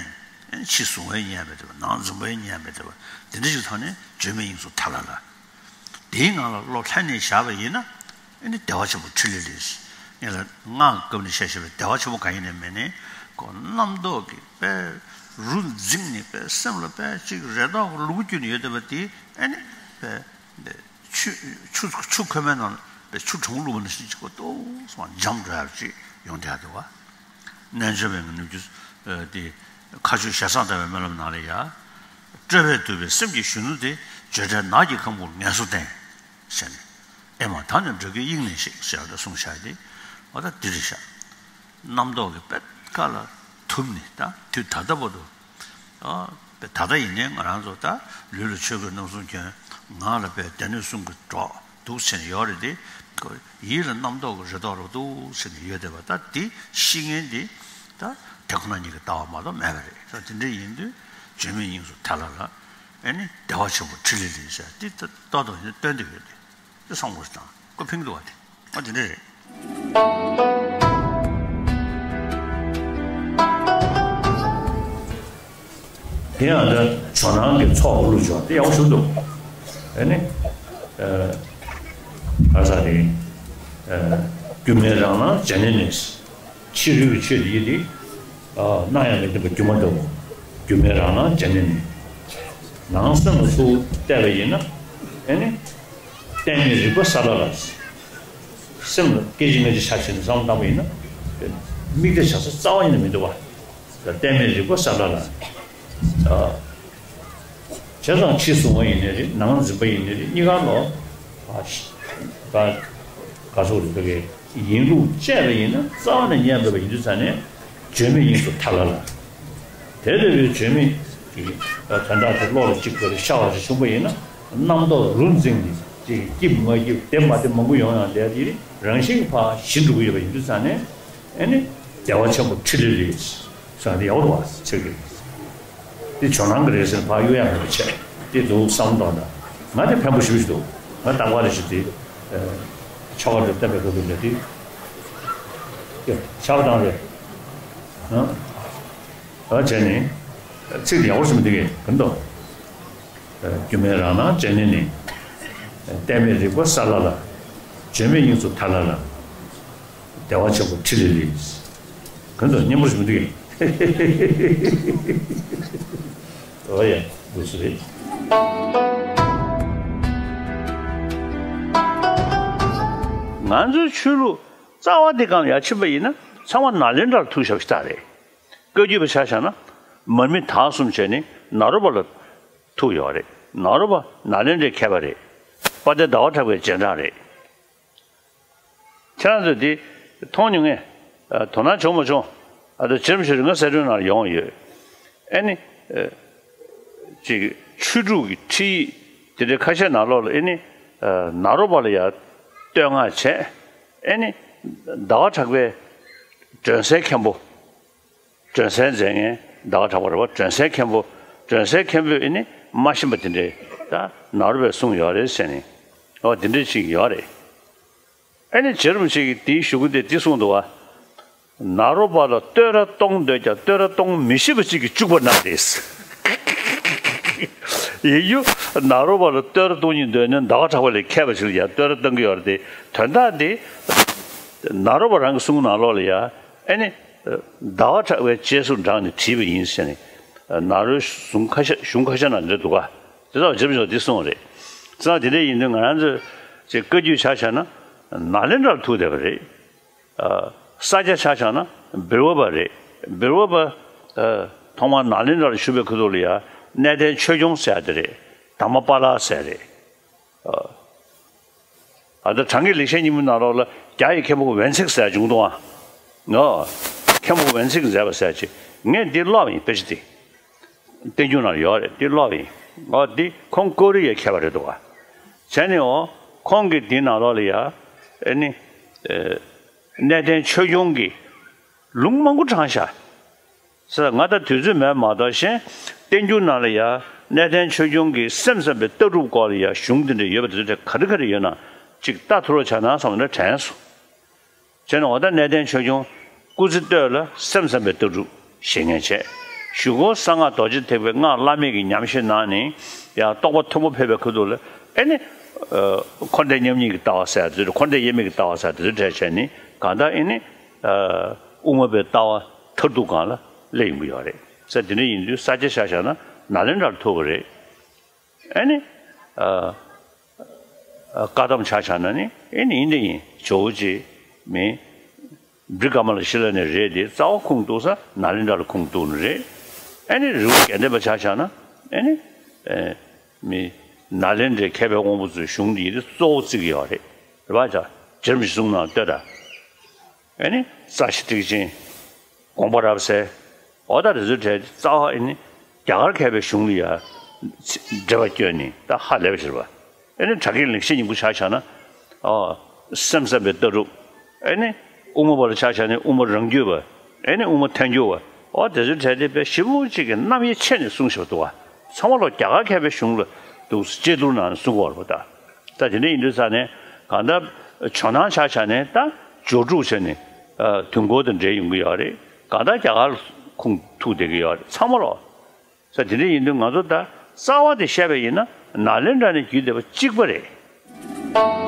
ནས་ཕྱི་གཟུང་བའི་ཉམས་མེད་དེ་བ་ནང་འཛིན་པའི་ཉམས་མེད་དེ་བ་དེ་འདྲ་ཞིག་ཐོག་ནས་བརྗོད་མེད་དབྱིངས་སུ་ཐ་ལ་ལ། དེའི་ངང་ལ་བློ་ལྷན་ནེ་བཞག་པ་ཡིན་ན་ཨེ་ནི་བདེ་བ་ཆེན་པོ་ཕྲིན་ལས་ལས། ངས་ལ་སྔགས་སྐབས་ནས་བཤད་བཤད་པའི་བདེ་བ་ཆེན་པོ་གང་ཡིན་ནས་མེད་ནས་ཁོ་རྣམ་རྟོག་གི་དཔེ་རུ་འཛིངས་ནས་དཔེ་སེམས་ལ་དཔེ་གཅིག་རེ་དོགས་ལུ་གུ་གྱུར་ནས་ཡོད་བསྡད་པ་དེ་ཨེ་ནི་དཔེ་ཆུ་ཆུ་ཆུ་ཁོལ་མའི་ནང་ལ་དཔེ་ཆུ་གྲང་མོ་བླུགས་པ་ནང་བཞིན་གཅིག་པོ་ཏོག་ཙམ་འཇམ་འགྲོ་ཡག་ཅིག་ཡོང་བསྡད་འདུག་བ། རྣལ་འབྱོར་པའི་ནུབ་རྒྱུད་དེ་མཁའ་སྤྱོད་ཞལ་བཟང་ལྟ་བའི་སྨོན་ལམ་ནང་ལ་ཡ། སྤྲོས་པས་དུབ་པའི་སེམས་ཀྱི་གཞོན་ནུ་དེ། བརྗོད་བྲལ་ནགས་ཀྱི་ཁང་བུར་ངལ་གསོ་བསྟེན། ཞེས་ནས། ཨེ་མ་ད་ནི་འགྲོ་ཀུན་དབྱིངས་ནས་ཤེས་ཞེས་ད་གསུངས་བཞག་སྟེ། འོ་ད་འདི་རེད་ཤག་རྣམ་རྟོག་གི་དཔེ་ཁ་ལ་ཐུབ་ནས་ད་དུས་ད་ལྟ་བར་དུ། ཨ་དཔེ་ད་ལྟ་ཡིན་ནའི་ང་རང་ཚོ་ད་ལུས་ལ་ཆོས་གོས་རྣམ་གསུམ་གྱོན། ངག་ལ་དཔེ་སྡེ་སྣོད་གསུམ་གྱི་གྲོགས་འདུག་ཟེར་ནས་ཡོད་རེད་དེ། ཡིད་ལ་རྣམ་རྟོག་གི་རེ་དོགས་རེ་འདུག་ཟེར་ནས་ཡོད་བསྡད་པ་ད་འདི་ཤེས་མཁན་འདི་ད་དེ་ཁོ་ན་ཉིད་ཀྱི་ལྟ་བ་མ་གཏོགས་མེད་པ་རེད། ད་དེ་འདྲ་ཡིན་དུས་ བརྗོད་མེད་དབྱིངས་སུ་ཐལ་ལ་ལ། ཨེ་ནི་བདེ་བ་ཆེན་པོ་ཕྲིན་ལས་ལས་ཟེར་དེ་ཏོག་ཏོག་ཡིན་སྟོན་དུ་ཡོད་དེ། དེ་བསམ་དགོས་ཀྱི་དང་ཀོ་ཕིང་འདུག་བ་དེ། ཨ་དེ་འདྲ་རེད། དེ་ཡང་འདི་ཇོ་ནང་གི་ཚོགས་ཀྱི་བླུགས་ཆོག་དེ་ཡག་པོ་ཞིག་འདུག་ཨེ་ནི། ག་ས་རེད། སྒྱུ་མའི་རང་སྣང་བྱས་ནས་ནི། ཕྱི་རོལ་གྱི་ཆོས་འདི་ཡིན་ཏེ། སྣང་ཡང་མི་བདེན་པ་སྒྱུ་མ་ལྟ་བུ། སྒྱུ་མའི་རང་སྣང་བྱས་ནས་ནི། ནང་སེམས་ལ་ཐུགས་གཏད་པ་ཡིན་ན། ཨེ་ནི། གཏད་མེད་རིག་པ་གསལ་ལ་ལ། སེམས་ལ་སྐད་ཅིག་སྔ་ཕྱི་ཆ་ཕྱིན་ནས་བསམ་བློ་བཏང་པ་ཡིན་ན། དམིགས་གཏད་བྱ་ས་རྩ་བ་ཉིད་ནས་མི་འདུག་བ། གཏད་མེད་རིག་པ་གསལ་ལ་ལ། བྱས་ཙང་ཕྱི་གཟུང་བ་ཡིན་ནའི་རེད། ནང་འཛིན་པ་ཡིན་ནའི་རེད། གཉིས་ཀ་ལོ། ག་ཚོད་རེད་བོད་སྐད་ཡིན་ལུགས་དཔྱད་པ་ཡིན་ན་རྩ་བ་ནས་ཉན་འདོད་པ་ཡིན་དུས་ཙང་ནས་བརྗོད་མེད་དབྱིངས་སུ་ཐལ་ལ་ལ། དེ་ལྟ་བུའི་བརྗོད་མེད་ཀྱི་དོན་དག་དེ་བློ་ལ་གཅིག་པུར་ཤར་བ་ཞིག་བྱུང་པ་ཡིན་ན། རྣམ་རྟོག་རུ་འཛིངས་ནས་ཅིག་སྐྱིད་མ་སྐྱིད་བདེ་མ་བདེ་མང་པོ་ཡོང་ཡང་དེ་དེ་རང་བཞིན་གྱིས་ཕར་ཞི་འགྲོ་གི་ཡོད་པ་ཡིན་དུས་ཙང་ནས། ཨེ་ནི། བདེ་བ་ཆེན་པོ་ཕྲིན་ལས་རེད། ཟེར་ཏེ་ཡག་པོ་འདུག་བ་ཚིག་གི། འདི་ཇོ་ནང་གི་རེད་ཟེར་ཕར་གཡུག་ཡག་མེད་པ་བྱས། འདི་འདུག་བསམ་བློ་གཏོང་དང་། ང་དེ་ཕན་པོ་ཞེ་པོ་ཞིག་འདུག་ང་བཏང་བ་རེ་ཞིག་དེ། ཆོ་ག་རེ་བསྟན་པའི་སྐབས་དུ་ལས་དེ། ཆག་བཏང་རེད། ཨ་བྱས་ནས། ཚིག་དེ་ཡག་པོ་ཞིག་མི་འདུག་གས་ག་འདུག་སྒྱུ་མའི་རང་སྣང་བྱས་ནས་ནི། གཏད་མེད་རིག་པ་གསལ་ལ་ལ། བརྗོད་མེད་དབྱིངས་སུ་ཐལ་ལ་ལ། བདེ་བ་ཆེན་པོ་ཕྲིན་ལས་ལས། གང་དུ་སྙན་པོ་ཞིག་མི་འདུག་གས། འོ་ཡ། འདུག་སེ་རེད། ང་ཚོའི་ཆོས་ལུགས་རྩ་བ་འདི་སྒང་ལ་ཡར་ཕྱིན་པ་ཡིན་ན་ཚང་མ་ནཱ་ལེནྡྲར་ཐུག་བཞག་པ་ཞིག་རེད། བཀའ་བརྒྱུད་པ་ཆ་བཞག་ན། མར་མི་དྭགས་གསུམ་བྱས་ནས་ནཱ་རོ་པ་ལ་ཐུག་ཡོད་རེད། ནཱ་རོ་པ་ནཱ་ལེནྡྲའི་མཁས་པ་རེད། དཔལ་ལྡན་ཟླ་བ་གྲགས་པའི་རྗེས་འབྲང་རེད། ཁྱེད་རང་ཚོས་འདི་མཐོང་མྱོང་ངས། དོ་སྣང་བྱུང་མ་བྱུང་། ཨ་ད་རྗེ་རིན་པོ་ཆེ་རི་ང་གསལ་སྒྲོན་ནང་ལ་ཡོང་ཡོད། ཨེ་ནི། ཅིག་ཆོས་དྲུག་གི་ཁྲིད་ཡིག་དེ་འདྲའི་ཁ་ཤས་ནང་ལོགས་ལ་ཨེ་ནི། ནཱ་རོ་པ་ལ་ཡང་བསྟོད་བསྔགས་བྱས། ཨེ་ནི། ཟླ་བ་གྲགས་པའི་སྒྲོན་གསལ་མཁན་པོ། སྒྲོན་གསལ་མཛད་མཁན་ཟླ་བ་གྲགས་པ་རེད་པ། སྒྲོན་གསལ་མཁན་པོ། སྒྲོན་གསལ་མཁན་པོས་ཨེ་ནི་མ་ཤེས་པ་དེ་འདྲའི་ད་ནཱ་རོ་པས་གསུངས་ཡོད་རེད་ཟེར་ནས། འོ་དེ་འདྲའི་ཅིག་ཡོད་རེད། ཨེ་ནི་རྗེ་རིན་པོ་ཆེ་གིས་དེའི་ཞུ་སྐུལ་དེ་འདི་གསུངས་འདུག་བ། ནཱ་རོ་པ་ལ་བསྟོད་ར་གཏོང་འདོད་ཀྱང་བསྟོད་ར་གཏོང་མི་ཤེས་པ་ཅིག་གིས་བཅུག་པ་ན་རེད། ཡིན་རྒྱུ་ནཱ་རོ་པ་ལ་བསྟོད་ར་གཏོང་སྙིང་འདོད་ན་ཟླ་བ་གྲགས་པ་ལས་མཁས་པ་ཞིག་ལ་ཡང་བསྟོད་ར་གཏོང་གི་ཡོད་རེད་དེ། དོན་དག་དེ་ནཱ་རོ་པ་རང་གི་གསུང་ནང་ལོགས་ལ་ཡང་ཨེ་ནི། ཟླ་བ་གྲགས་པའི་རྗེས་སུ་འབྲངས་ནས་བྲིས་པ་ཡིན་ཟེར་ནས། ནཱ་རོའི་གཞུང་ཁ་ཤས་གཞུང་ཁ་ཤས་ནང་འདྲ་འདུག་ག་དེ་ཚོ་རྗེ་རིན་པོ་ཆེས་འདི་གསུངས་རེད། ཙང་དེ་འདྲ་ཡིན་དུས་ང་རང་ཚོས་ཅིག་བཀའ་བརྒྱུད་ཆ་བཞག་ན་ནཱ་ལེནྡྲར་ཐུག་བསྡད་པ་རེད། ས་སྐྱ་ཆ་བཞག་ན་བིར་ཝ་པ་རེད། བིར་ཝ་པ། ཐོག་མར་ནཱ་ལེནྡྲར་བཞུགས་པའི་ཁུ་ཐུག་ལ་ཡ་གནས་བརྟན་ཆོས་སྐྱོང་ཟེར་ཡ་དེ་རེད། དྷརྨ་པཱ་ལ་ཟེར་ཡ་རེད། ཨ་ད་བྲང་གི་ལེགས་བཤད་སྙིང་པོའི་ནང་ལོགས་ལ་རྒྱ་ཡི་མཁན་པོ་ཝན་ཚིག་ཟེར་བྱུང་འདུག་ཨ། ངོ་། མཁན་པོ་ཝན་ཚིག་མཛད་པ་ཟེར་ཅིག་ངས་འདི་ཀློག་ཡིན་དཔེ་ཆ་འདི། བསྟན་འགྱུར་ནང་ཡོད་རེད། འདི་ཀློག་ཡིན། ཨོ་འདི་ཁོང་ཀོ་རི་ཡའི་མཁས་པ་རེད་འདུག་ཨ། བྱས་ནས་འོ་ཁོང་གིས་འདི་ནང་ལོགས་ལ་ཡ། ཨེ་ནི། གནས་བརྟན་ཆོས་སྐྱོང་གི་ལུང་མང་པོ་དྲངས་ཤག་ཟེར། ང་ད་དུས་ཚོད་མེད་མ་གཏོགས་གཞན་བསྟན་འགྱུར་ནང་ལ་ཡ་གནས་བརྟན་ཆོས་སྐྱོང་གི་སེམས་ཙམ་པའི་ལྟ་གྲུབ་སྐོར་ལ་ཡ་གཞུང་འདི་འདྲ་ཡོད་པ་དེ་ཚོ་ག་རེ་ག་རེ་ཡོད་ན་ཅིག་ལྟ་ཐུབ་རོགས་བྱ་ན་བསམ་ནས་དྲན་སོང་། བྱས་ནས་འོ་ད་གནས་བརྟན་ཆོས་སྐྱོང་སྐུ་ཚེ་སྟོད་ལ་སེམས་ཙམ་པའི་ལྟ་གྲུབ་བཞེས་མཁན་བྱས། གཞུག་གུ་གསང་སྔགས་རྡོ་རྗེ་ཐེག་པའི་སྔགས་བླ་མེད་ཀྱི་ཉམས་བཞེས་གནང་ནས་ཡང་རྟོགས་པ་མཐོན་པོ་ཕེབས་པའི་ཁུ་ཐུག་ལ་ཨེ་ནི། འཁོར་འདས་མཉམ་ཉིད་ཀྱི་ལྟ་བ་ཟེར་དེ་ཚོ། འཁོར་འདས་དབྱེར་མེད་ཀྱི་ལྟ་བ་ཟེར་དེ་ཚོ་གྲས་བྱས་ནས་གང་ལྟར་ཨེ་ནི། དབུ་མ་པའི་ལྟ་བ་མཐར་ཐུག་སྒང་ལ་སླེབས་ཡོང་གི་ཡོད་རེད་ཟེར། དེ་འདྲ་ཡིན་དུས་ས་སྐྱ་ཆ་བཞག་ན་ནཱ་ལེནྡྲར་ཐུག་པ་རེད། ཨེ་ནི། བཀའ་གདམས་ཆ་བཞག་ན་ནི་ཨེ་ནི་ཡིན་དེ་ཡིན། ཇོ་བོ་རྗེ་མི་བྲི་ཀ་མ་ལ་ཤི་ལ་ནས་རེད་དེ། རྩ་བ་ཁུངས་གཏུགས་ས་ནཱ་ལེནྡྲ་ལ་ཁུངས་གཏུགས་ནི་རེད། ཨེ་ནི་རི་བོ་དགེ་ལྡན་པ་ཆ་བཞག་ན་ཨེ་ནི། མི་ནཱ་ལེནྡྲའི་མཁས་པའི་དབང་པོ་ཚོའི་གཞུང་འདི་ཡིན་དེ་གཙོ་བོ་བརྩི་གི་ཡོད་རེད། རེད་པ། ཇ་རྗེ་རིན་པོ་ཆེ་གསུང་ནང་ལྟོས་དང་། ཨེ་ནི་རྩ་ཤེ་ཐེག་ཆེན། དགོངས་པ་རབ་གསལ། འོ་ད་དེ་ཚོའི་གྲས་རྩ་བ་ཨེ་ནི་རྒྱ་གར་མཁས་པའི་གཞུང་ལ་ཡ་འགྲེལ་པ་བསྐྱོན་ནས་ད་ཧ་ལས་པ་ཞིག་རེད་པ། ཨེ་ནི་བྲག་གི་ལེགས་བཤད་སྙིང་པོ་ཆ་བཞག་ན། ཨོ། སེམས་ཙམ་པའི་ལྟ་གྲུབ། ཨེ་ནི་དབུ་མ་པ་ལ་ཆ་བཞག་ནས་དབུ་མ་རང་རྒྱུད་པ། ཨེ་ནི་དབུ་མ་ཐལ་འགྱུར་བ། འོ་དེ་ཚོའི་གྲས་དེ་དཔེ་ཞིབ་པོ་གཅིག་གི་རྣམ་དབྱེ་ཕྱེ་ནས་གསུངས་བཞག་འདུག་བ། ཚང་མ་ལོ་རྒྱ་གར་མཁས་པའི་གཞུང་ལ་འདུག་དཔྱད་བསྡུར་གནང་ནས་གསུང་གི་ཡོད་རེད་པ་ད། ད་དེ་འདྲ་ཡིན་དུས་ཙང་ནས་གང་ལྟར་ཇོ་ནང་ཆ་བཞག་ནས་ད་སྦྱོར་དྲུག་བྱས་ནས་དུས་འཁོར་དང་འབྲེལ་ཡོང་གི་ཡོད་རེད། གང་ལྟར་རྒྱ་གར་ཁུངས་ཐུག་བསྡད་ཀྱི་ཡོད་རེད་ཚང་མ་ལོ། ས་དེ་འདྲ་ཡིན་དུས་ང་ཚོ་ད་རྩ་བ་དེ་བཤད་པ་ཡིན་ན་ནཱ་ལེནྡྲ་ནས་བརྒྱུད་བསྡད་པ་གཅིག་པ་རེད།